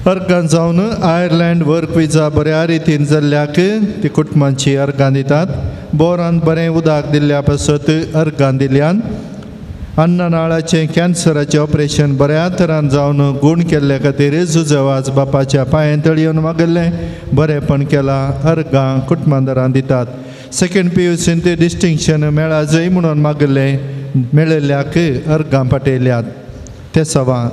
अर्गां जावन आयर्लंड वर्क विजा बऱ्या रितीन जाल्ल्याक ती कुटुंबांची अर्गां दितात. बोरान बरें उदक दिल्ल्या पासत अर्गां दिल्यान अन्ननाळाचें कॅन्सराचें ऑपरेशन बऱ्या तरान जावन गूण केल्ले खातीर जुजवाज बापाच्या पांयेन तळयेवन मागिल्लें बरेंपण केलां अर्गां कुटुंबांदारां दितात. सेकेंड पी you scene ते डिस्टिंक्शन मेळा जय म्हणून मागिल्लें मेळिल्ल्याक अर्गां पाटयल्यात. ते सवां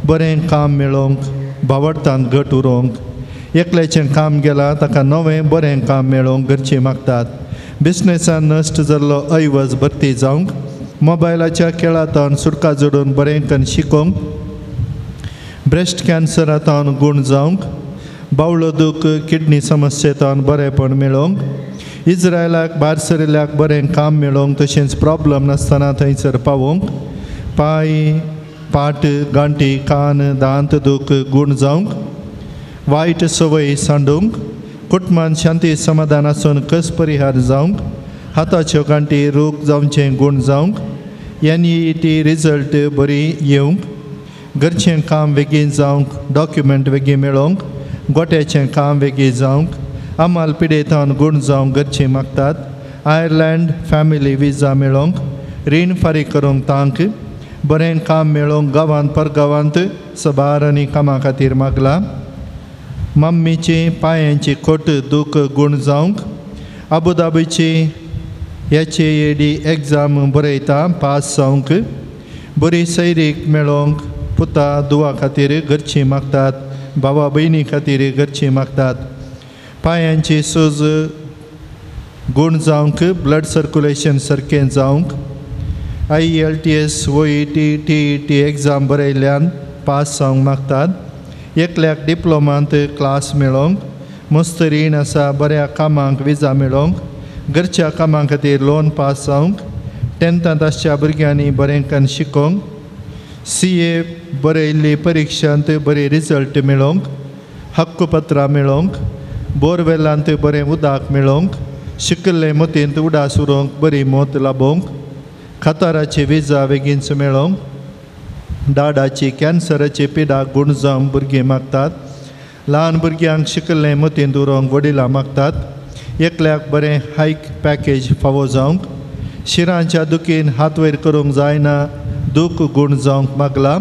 बरें काम मेळोवंक भावडतान घट उरोवंक एकल्याचें काम गेलां ताका नवें बरें काम मेळोवंक घरचीं मागतात. बिजनेसान नश्ट जाल्लो ऐवज भरती जावंक मोबायलाच्या खेळांतावन सुटका जोडून बरें करून शिकोवंक ब्रेस्ट कॅन्सरांतावन गूण जावंक बावळो दूख किडनी समस्येतावन बरेंपण मेळोवंक इज्रायलाक भायर सरिल्ल्याक बरें काम मेळोवंक तशेंच प्रॉब्लम नासतना थंयसर पावोवंक पांय पाट गांठी कान दांत दूख गूण जावंक वायट संवय सांडूंक कुटुंबान शांती समाधान आसून कस परिहार जावंक हाताच्यो गांठी रूख जावचें गूण जावंक एन ई टी रिजल्ट बरी येवंक घरचें काम बेगीन जावंक डॉक्युमेंट बेगीन मेळोवंक गोट्याचें काम बेगीन जावंक आमाल पिडेतावन गूण जावंक घरचीं मागतात. आयर्लंड फॅमिली विजा मेळोवंक रीण फारीक करूंक तांक बरें काम मेळोवंक गांवांत परगांवांत सबार आनी कामां खातीर मागला. मम्मीची पांयांची खोट दूख गूण जावंक आबुदाबीची HAAD exam बरयता पास जावंक बरी सैरीक मेळोवंक पुता दुवा खातीर घरची मागतात भावा भयणी खातीर घरची मागतात. पांयांची सूज गूण जावंक ब्लड सर्कुलेशन सारकें जावंक IELTS OET TET exam बरयल्ल्यान पास जावंक मागतात. एकल्याक डिप्लोमांत क्लास मेळोवंक मस्त रीण आसा बऱ्या कामांक विजा मेळोवंक घरच्या कामां खातीर लोन पास जावंक 10थांत आसच्या भुरग्यांनी बरें करून शिकोवंक CA बरयल्ली परिक्षांत बरी रिजल्ट मेळोवंक हक्कपत्रां मेळोवंक बोरवेलांत बरें उदक मेळोवंक शिकिल्ले मतींत उडास उरोवंक बरी मोत लाबोवंक खताराची विजा बेगीनच मेळोवंक डाडाची कॅन्सराची पिडा गूण जावंक भुरगीं मागतात. ल्हान भुरग्यांक शिकिल्लें मतींत उरोवंक वडिलां मागतात. एकल्याक बरें हायक पॅकेज फावो जावंक शिरांच्या दुखीन हात वयर करूंक जायना दूख गूण जावंक मागला.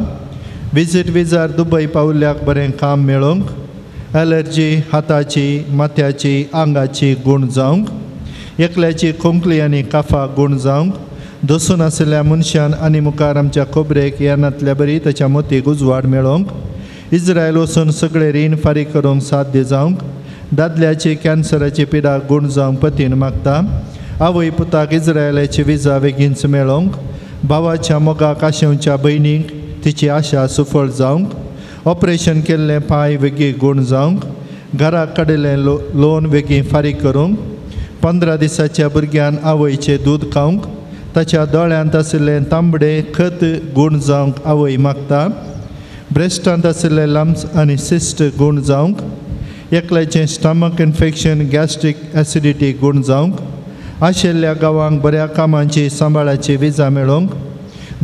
विजीट विजार दुबय पावल्याक बरें काम मेळोवंक एलर्जी हाताची माथ्याची आंगाची गूण जावंक एकल्याची खोंकली आनी काफा गूण जावंक दसून आशिल्ल्या मनशान आनी मुखार आमच्या खोबरेक येनातल्या बरी ताच्या मोतीक उजवाड मेळोवंक इस्रायल वचून सगळे रीण फारीक करूंक साध्य जावंक दादल्याची कॅन्सराची पिडा गूण जावंक पतीन मागता. आवय पुताक इस्रायलाची विजा बेगीनच मेळोवंक भावाच्या मोगाक आशेवच्या भयणीक तिची आशा सुफळ जावंक ऑपरेशन केल्लें पांय वेगीं गूण जावंक घराक काडिल्लें लोन वेगीं फारीक करूंक 15 दिसाच्या भुरग्यान आवयचें दूद खावंक ताच्या दोळ्यांत आशिल्लें तांबडे खत गूण जावंक आवय मागता. ब्रेस्टांत आशिल्ले लम्स आनी सिस्ट गूण जावंक एकल्याचें स्टमक इन्फेक्शन गॅस्ट्रीक एसिडिटी गूण जावंक आशिल्ल्या गांवांक बऱ्या कामांची सांबाळाची विजा मेळोवंक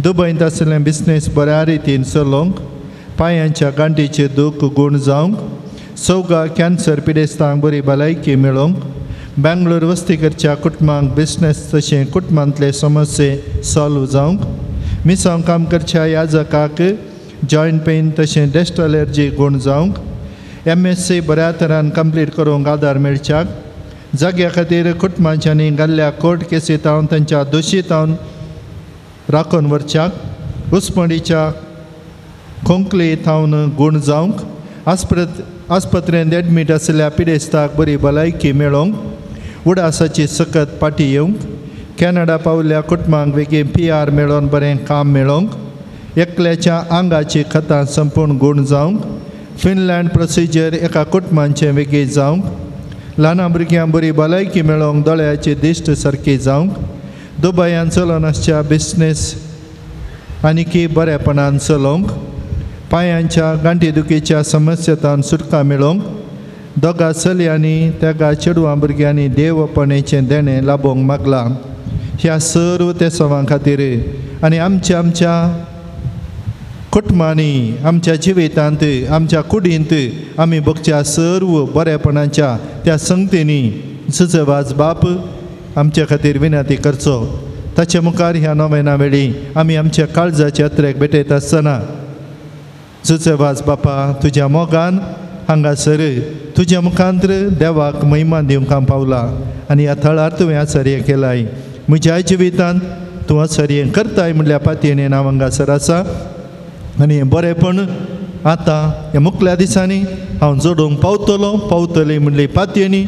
दुबयंत आशिल्लें बिजनेस बऱ्या रितीन चलोवंक पांयांच्या गांठीचें दूख गूण जावंक सौगा कॅन्सर पिडेस्तांक बरी भलायकी मेळोवंक बेंगलोर वस्ती करच्या कुटुंबांक बिजनेस तशें कुटुंबांतले समस्ये सॉल्व जावंक मिसांव काम करच्या याजकाक जॉयंट पेन तशें डस्ट एलर्जी गूण जावंक MSc बऱ्या तरान कंप्लीट करूंक आदार मेळच्याक जाग्या खातीर कुटुंबांच्यांनी घाल्ल्या कोर्ट केसीतावन तांच्या दोशीतावन राखून व्हरच्याक उस्मडीच्या खोंकली थावन गूण जावंक आस्पत्रेंत एडमीट आशिल्ल्या पिडेस्ताक बरी भलायकी मेळोवंक उडासाची सकत पाटी येवंक कॅनडा पावल्ल्या कुटुंबांक बेगीन PR मेळोवन बरें काम मेळोवंक एकल्याच्या आंगाची खतां संपूर्ण गूण जावंक फिनलँड प्रोसिजर एका कुटुंबांचें वेगीं जावंक ल्हान भुरग्यांक बरी भलायकी मेळोवंक दोळ्याची दिश्ट सारकी जावंक दुबयान चलोवन आसच्या बिजनेस आनीकी बरेपणान चलोवंक पांयांच्या गांठी दुखीच्या समस्येंतल्यान सुटका मेळोवंक दोगा चलयांनी तेगा चेडवां भुरग्यांनी देवपणेचें देणें लाबोवंक मागलां. ह्या सर्व तेसवां खातीर आनी आमच्या आमच्या कुटुंबांनी आमच्या जिवितांत आमच्या कुडींत आमी बगच्या सर्व बरेपणाच्या त्या संगतींनी सुजवाज बाप आमच्या खातीर विनंती करचो. ताचे मुखार ह्या नोवेना वेळी आमी आमच्या काळजाच्या यात्रेक भेटयता आसतना जुजेवाज बापा तुज्या मोगान हांगासर तुज्या मुखांत्र देवाक महिमा दिवंक हांव पावला आनी ह्या थळार तुवें आचार्य केलाय म्हज्या जिवितांत तूं आचार्य करताय म्हणल्या पातयेन हांव हांगासर आसा आनी हें बरेंपण आतां ह्या मुखल्या दिसांनी हांव जोडूंक पावतलो पावतली म्हणली पातयेनी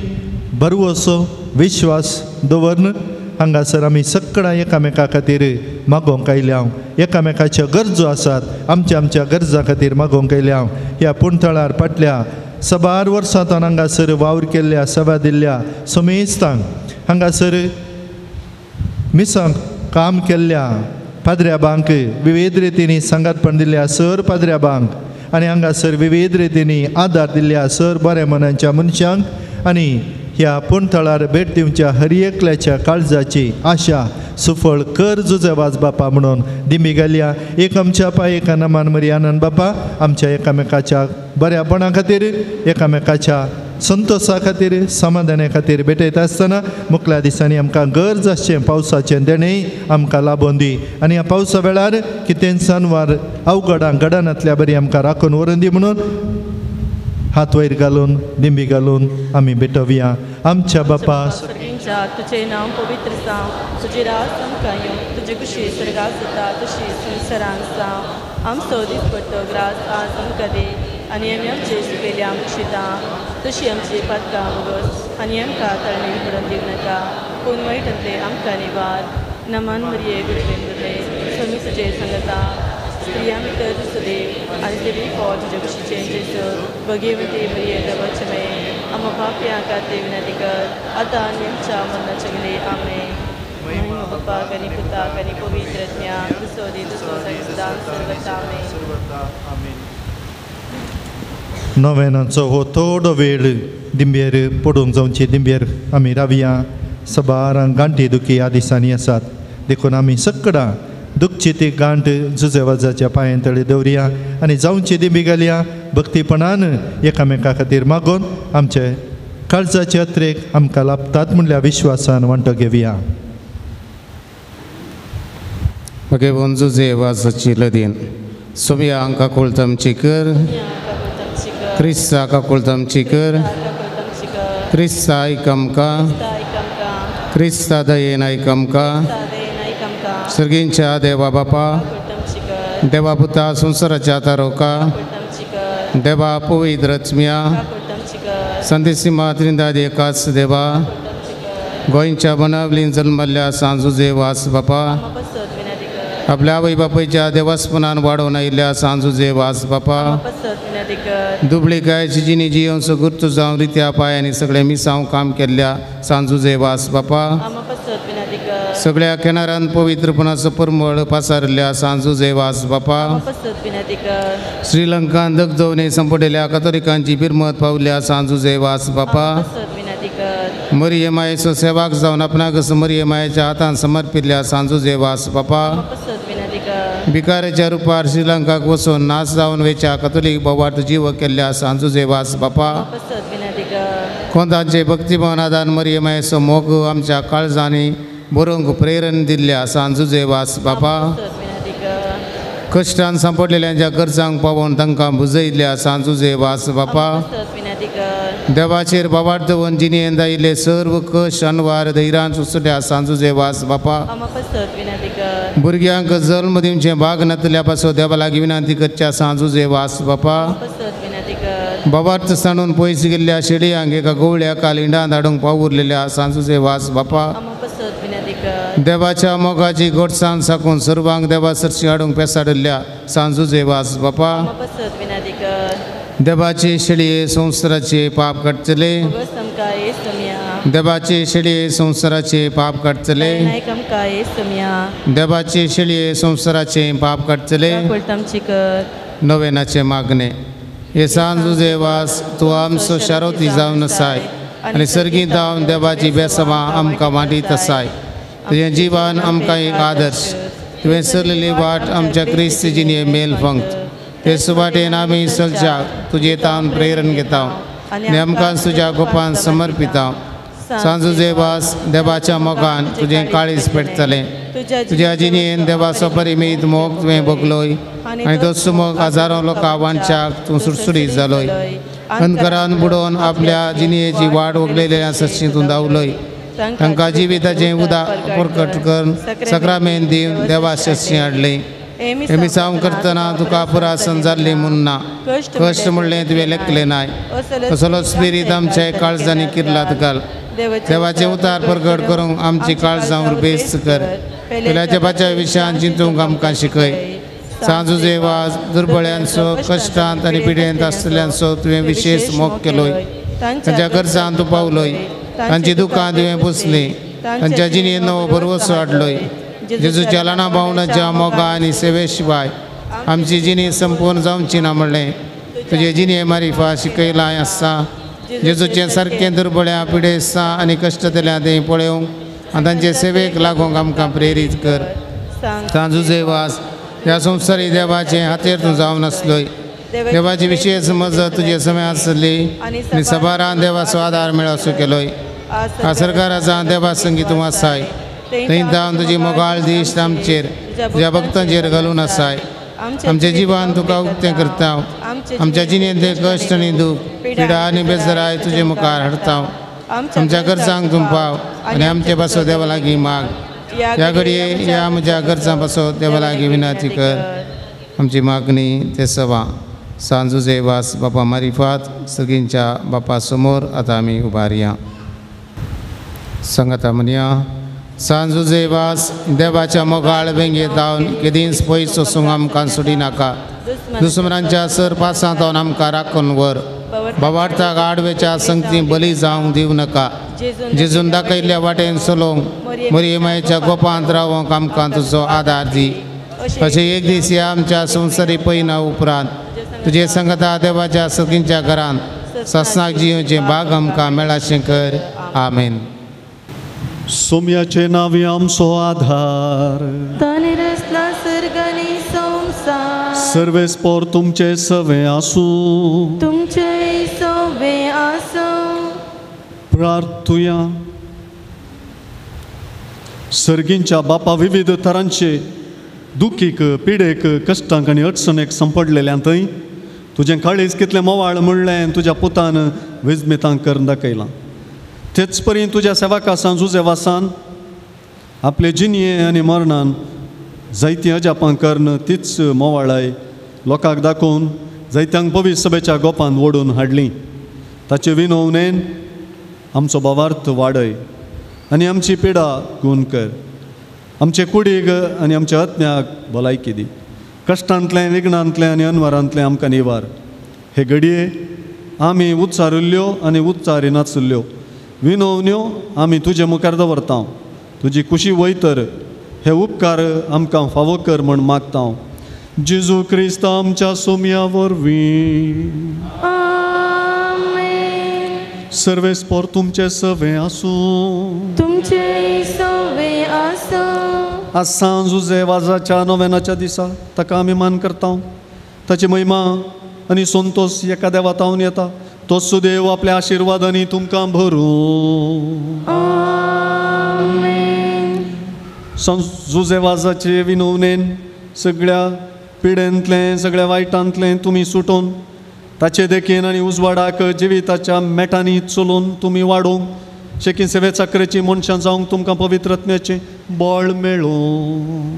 भरवसो विश्वास दवरन हांगासर आमी सगळ्यां एकामेका खातीर मागोवंक आयल्या हांव एकामेकाच्यो गरजो आसात आमच्या आमच्या गरजां खातीर मागोवंक आयल्या हांव. ह्या पुणथळार फाटल्या सबार वर्सां हांगासर वावर केल्ल्या सभा दिल्ल्या समेस्तांक हांगासर मिसांक काम केल्ल्या पाद्र्याबांक विविध रितींनी सांगातपण दिल्ल्या सर पाद्र्याबांक आनी हांगासर विविध रितींनी आदार दिल्ल्या सर बऱ्या मनाच्या मनशांक आनी ह्या पुणथळार भेट दिवच्या हर एकल्याच्या काळजाची आशा सुफळ कर जुजेवाज बापा म्हणून दिमी घालया. एक आमच्या पाय एका नामान मरी आनंद बापा आमच्या एकामेकाच्या बऱ्यापणा खातीर एकामेकाच्या संतोशा खातीर समाधाना खातीर भेटयता आसतना मुखल्या दिसांनी आमकां गरज आसचें पावसाचें देणें आमकां लाबोवन दी आनी ह्या पावसा वेळार कितें सनवार अवघडां घडनातल्या बरी आमकां राखून व्हरून दी म्हणून हात वयर घालून दिंबी घालून आमी भेटोवया. आमच्या बापा तुझे नांव पवित्र जावं, तुजें राज आमकां येवं, तुजी खुशी स्वर्गात जाता तशी संवसारांत जावं. आमचो दिसपट्टो ग्रास आज आमकां दी आनी आमी आमचे चुकयल्या आमकां शिता तशी आमची पातकां भोगस आनी आमकां ताळमेळ पडून दिवं नाका, पूण वायटांतले आमकां निवार. नमन मरिये गुरुपेन भरले, स्वामी तुजे सांगता, स्त्रियां भितर तुजो देव आनी देवी फळ तुजे कुशीचें जेजू. भगेवती मरिये देवाचे माये, आमकां पापयां खातीर विनंती कर, आतां आनी आमच्या मरणाच्या वेळी. आमेन. महिमा बापाक आनी पुताक आनी पवित्र आत्म्याक, दुसरो दी दुसरो सदां सर्वता. आमेन. नव्यानाचो हो थोडो वेळ दिंबेर पडूंक जावची दिंबेर आमी रावया. सबारांक गांठी दुखी ह्या दिसांनी आसात देखून आमी सकडां दुखची ती गांठ जुजेवाजाच्या पांयां तळे दवरया आनी जावची दिंबी घालया. भक्तीपणान एकामेका खातीर मागून आमचे काळजाचे अत्रेक आमकां लाभतात म्हणल्या विश्वासान वांटो घेवया. भगेवन जुजेवाजाची लदीन सोम्या हांकां कुळतमची कर, क्रिस्ता काकुळतमची कर, क्रिस्ता आयक आमकां, क्रिस्ता दयेन आयक आमकां. सर्गींच्या देवा बापा, देवा पुता संवसाराच्या तारोका, देवा पवित्र आत्म्या, संदेसिमा त्रिंदाद एकाच देवा, गोंयच्या बनावलीन जल्मल्ल्या सांजुजे वास बापा, आपल्या आवय बापायच्या देवास्पनान वाडोवन आयिल्ल्या सांजुजे वास बापा, दुबळी गायची जिणी जियोन गुर्त जावन रित्या पांयांनी सगळे मिसांव काम केल्ल्या सांजुजे वास बापा, सगळ्या किनारान पवित्रपणाचो परमळ पासारिल्ल्या सांजुजे वास बापा, श्रीलंकान दगदवणे संपटिल्ल्या कथोलिकांची बिरमत पावल्या सांजुजे वास बापा, मरिये मायेचो सेवाक जावन आपणाक मरिये मायेच्या हातान समर्पिल्ल्या सांजुजे वास बापा, भिकाऱ्याच्या रुपार श्रीलंकाक वचून नाच जावन वेच्या कथोलीक बोवार्थ जीव केल्ल्या सांजुजे वास बापा, कोंतांचे भक्तिभावन आदान मरिये मायेचो मोग आमच्या काळजांनी बरोवंक प्रेरण दिल्ल्या सांजुजे वास बापा, कश्टान सांपडलेल्यांच्या गरजांक पावोवन तांकां बुजयल्ल्या सांजुजे वास बापा, देवाचेर बावार्थ दवरून जिणेंत आयिल्ले सर्व कश्ट अनवार धैर्यान सोंसल्या सांजुजे वास बापा, भुरग्यांक जल्म दिवचें भाग नातल्या पासून देवा लागीं विनंती करच्या सांजुजे वास बापा, बाबार्थ सांडून पयस गेल्ल्या शेळयांक एका गवळ्या कालिंडांत हाडूंक पावुरलेल्या सांजुजे वास बापा, देवाच्या मोगाची गोडसाण साकून सर्वांक देवा सरशी हाडूंक पेसाडिल्ल्या सांजुजे वास बापा, देवाचे शेळये संवसाराचे पाप काडटले, देवाचे शेळये संवसाराचे पाप काडटले, देवाचे शेळये संवसाराचे पाप काडटले. नवेनाचे मागणे. हे सांजुजे वास तूं आमचो शारोती जावन आसाय आनी सर्गीं जावन देवाची बेसमां आमकां वांटीत आसाय. तुजें जिवन आमकां एक आदर्श, तुवें सरलेली वाट आमच्या क्रिस्त जिणये मेल फंक्त, ते सुवाटेन आमी चलच्याक तुजे तावन प्रेरण घेता आनी आमकां तुज्या गोपान समर्पिता. सांजुजे वास देवाच्या मोगान तुजें काळीज पेटतलें, तुज्या जिणयेन देवाचो परिमीत मोग तुवें भोगलोय आनी तोच मोग हजारो लोकां वांटच्याक तूं सुडसुडीत जालोय. अंधकारान बुडोवन आपल्या जिणयेची वाट वगळयलेल्या सशी तूं धांवलोय, तांकां जिविताचें उदक प्रकट करून सक्रामेन दिवन देवा सशी हाडलें. हे मिसांव करतना तुका पुरासन जाल्ली म्हूण ना, कश्ट म्हणलें तुवें लेखलें नाय, असलो स्पिरीत आमच्या काळजांनी किर्लात घाल. देवाचें उतार प्रगट करूंक आमची काळजां उर्बेस्त कर, पेल्याच्या पाच्या विशयान चिंतूंक आमकां शिकय. सांजुजे वास दुर्बळ्यांचो कश्टांत आनी पिडेंत आसतल्यांचो तुवें विशेश मोग केलोय, तांच्या गरजान तूं पावलोय, तांची दुकां तुवें पुसलीं, तांच्या जिणेंत नवो भरवसो हाडलोय. जेजूच्या ल्हाना भावनाच्या मोगा आनी सेवे शिवाय आमची जिणी संपूर्ण जावची ना म्हणलें तुजे जिणे मारिफा शिकयलां आसा. जेजूचें सारकें दुर्बळ्या पिडेस्तां आनी कश्टतल्या तें पळोवंक आनी तांचे सेवेक लागूंक आमकां प्रेरीत कर. सांजुजे वास ह्या संवसारी देवाचे हातेर तूं जावन आसलोय, देवाची विशेष मजत तुजे समय आसली आनी सबारान देवाचो आदार मेळसो केलोय. आ सरकाराचा देवा संगी तूं आसाय, थंय जावन तुजी मोगाळ दीस आमचेर तुज्या भक्तांचेर घालून आसाय. आमच्या जिवान तुका उक्तें करता, आमच्या जिणेंतले कश्ट आनी दूख पिडा आनी बेजराय तुजे मुखार हाडता. आमच्या गरजांक तूं पाव आनी आमचे पासो देवा लागीं माग. ह्या घडये ह्या म्हज्या गरजां पासो देवा लागीं विनंती कर. आमची मागणी ते सवा सांजुजे वास बापा मारिफात सगळींच्या बापा समोर आतां आमी उबारया. संगता म्हणया, सांजुजे वास देवाच्या मोगाळ वेंगेत जावन केदींच पयस वचूंक आमकां सोडी नाका. दुस्मनांच्या सर पासांत जावन आमकां राखून व्हर. बाबार्थाक आडवेच्या संगती बली जावंक दिवं नाका. जेजून दाखयल्ल्या वाटेन चलोवंक मोरये मायेच्या गोपांत रावंक आमकां तुजो आदार दी. अशें एक दीस ह्या आमच्या संवसारी पयना उपरांत तुजे संगता देवाच्या सगळींच्या घरांत सासणाक जियोचें भाग आमकां मेळाशें कर. आमेन. सोम्याचे नावे आमचो आधार, ताणें रचला सर्ग आनी संवसार. सर्वेस्पोर तुमचे सवे आसूं, तुमचे सवे आसूं. प्रार्थुया. सर्गींच्या बापा विविध तरांचे दुखीक पिडेक कश्टांक आनी अडचणेक सांपडलेल्यान थंय तुजें काळीज कितलें मोवाळ म्हणलें तुज्या पुतान विजमितांक करून दाखयलां. तेच परी तुज्या सेवका सांजुजे वासान आपले जिणये आनी मरणान जायतीं अजापां करून तीच मोवाळाय लोकांक दाखोवन जायत्यांक पवित्र सभेच्या गोपान ओडून हाडली. ताचे विनवणेन आमचो भावार्थ वाडय आनी आमची पिडा गूण कर. आमचे कुडीक आनी आमच्या आत्म्याक भलायकी दी. कश्टांतलें विघ्नांतलें आनी अनवरांतलें आमकां निवार. हे घडये आमी उच्चारिल्ल्यो आनी उच्चारी नाशिल्ल्यो विनवण्यो आमी तुजे मुखार दवरता. तुजी कुशी वयतर हे उपकार आमकां फावो कर म्हूण मागता. जेजू क्रिस्त आमच्या सोम्या वरवीं. सर्वेस्पोर तुमचे सवे आसूं, तुमचे सवे आसूं. आज सांजुजे वाजाच्या नोवेनाच्या दिसा ताका आमी मान करता. ताची महिमा आनी संतोष एका देवा तावन येता. तो सुदेव आपल्या आशिर्वादांनी तुमकां भरूं. सांजुजे वाजाचे विनवणेन सगळ्या पिडेंतलें सगळ्या वायटांतलें तुमी सुटोवन ताचे देखीन आनी उजवाडाक जिविताच्या मेटांनी चलोवन तुमी वाडोवंक शेकीन सेवे चाकरेची मनशां जावंक तुमकां पवित्रत्म्याचें बळ मेळूं.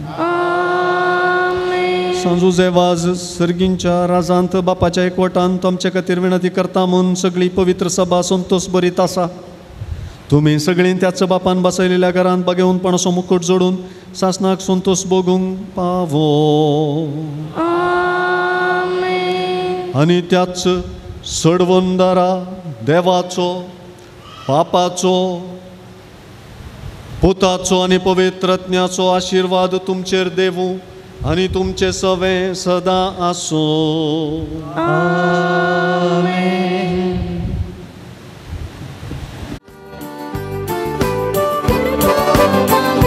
सांजुजे वाज सर्गींच्या राजांत बापाच्या एकवटांत आमचे खातीर विनंती करता म्हूण सगळी पवित्र सभा संतोष बरीत आसा. तुमी सगळीं त्याच बापान बसयलेल्या घरांत बागेवनपणाचो मुकूट जोडून सासणाक संतोष भोगूंक पावो. आनी त्याच सडवंदारा देवाचो पापाचो पुताचो आनी पवित्रज्ञाचो आशिर्वाद तुमचेर देवूं आनी तुमचे सवे सदां आसूं. आमेन. Bye.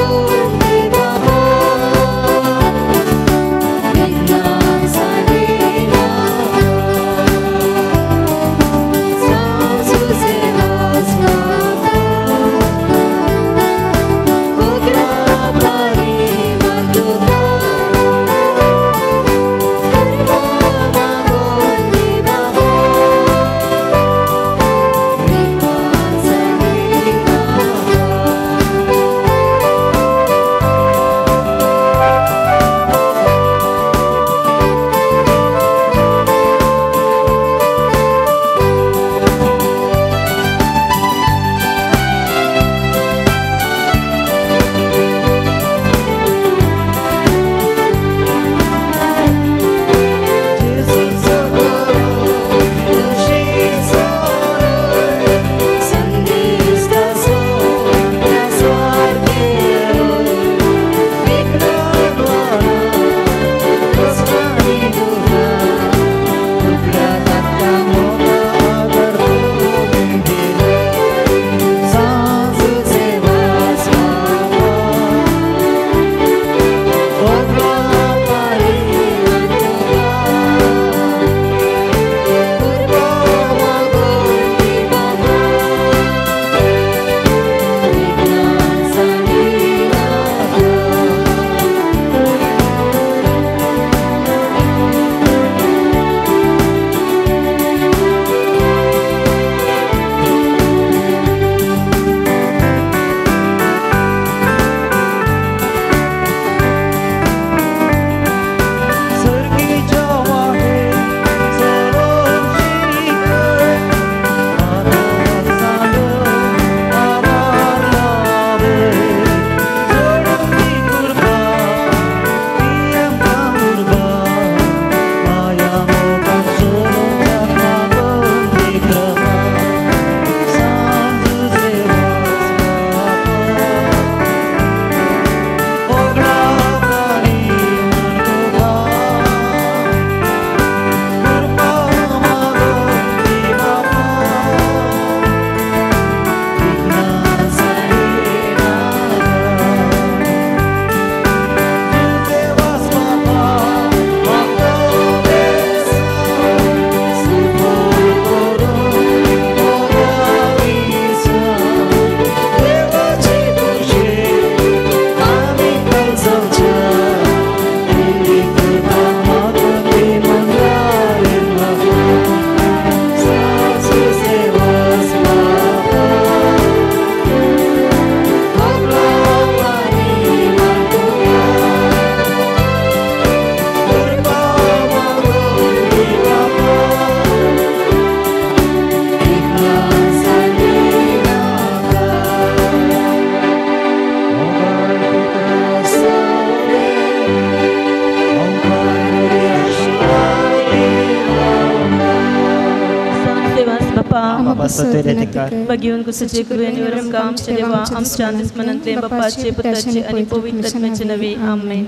पासत विनंती कर. बघिवन कुसाचे कृपेन आमकां आमच्या देवा आमच्या दुस्मनांतले बापाचे पुताचे आनी पवित्र आत्म्याचे नवे. आमेन.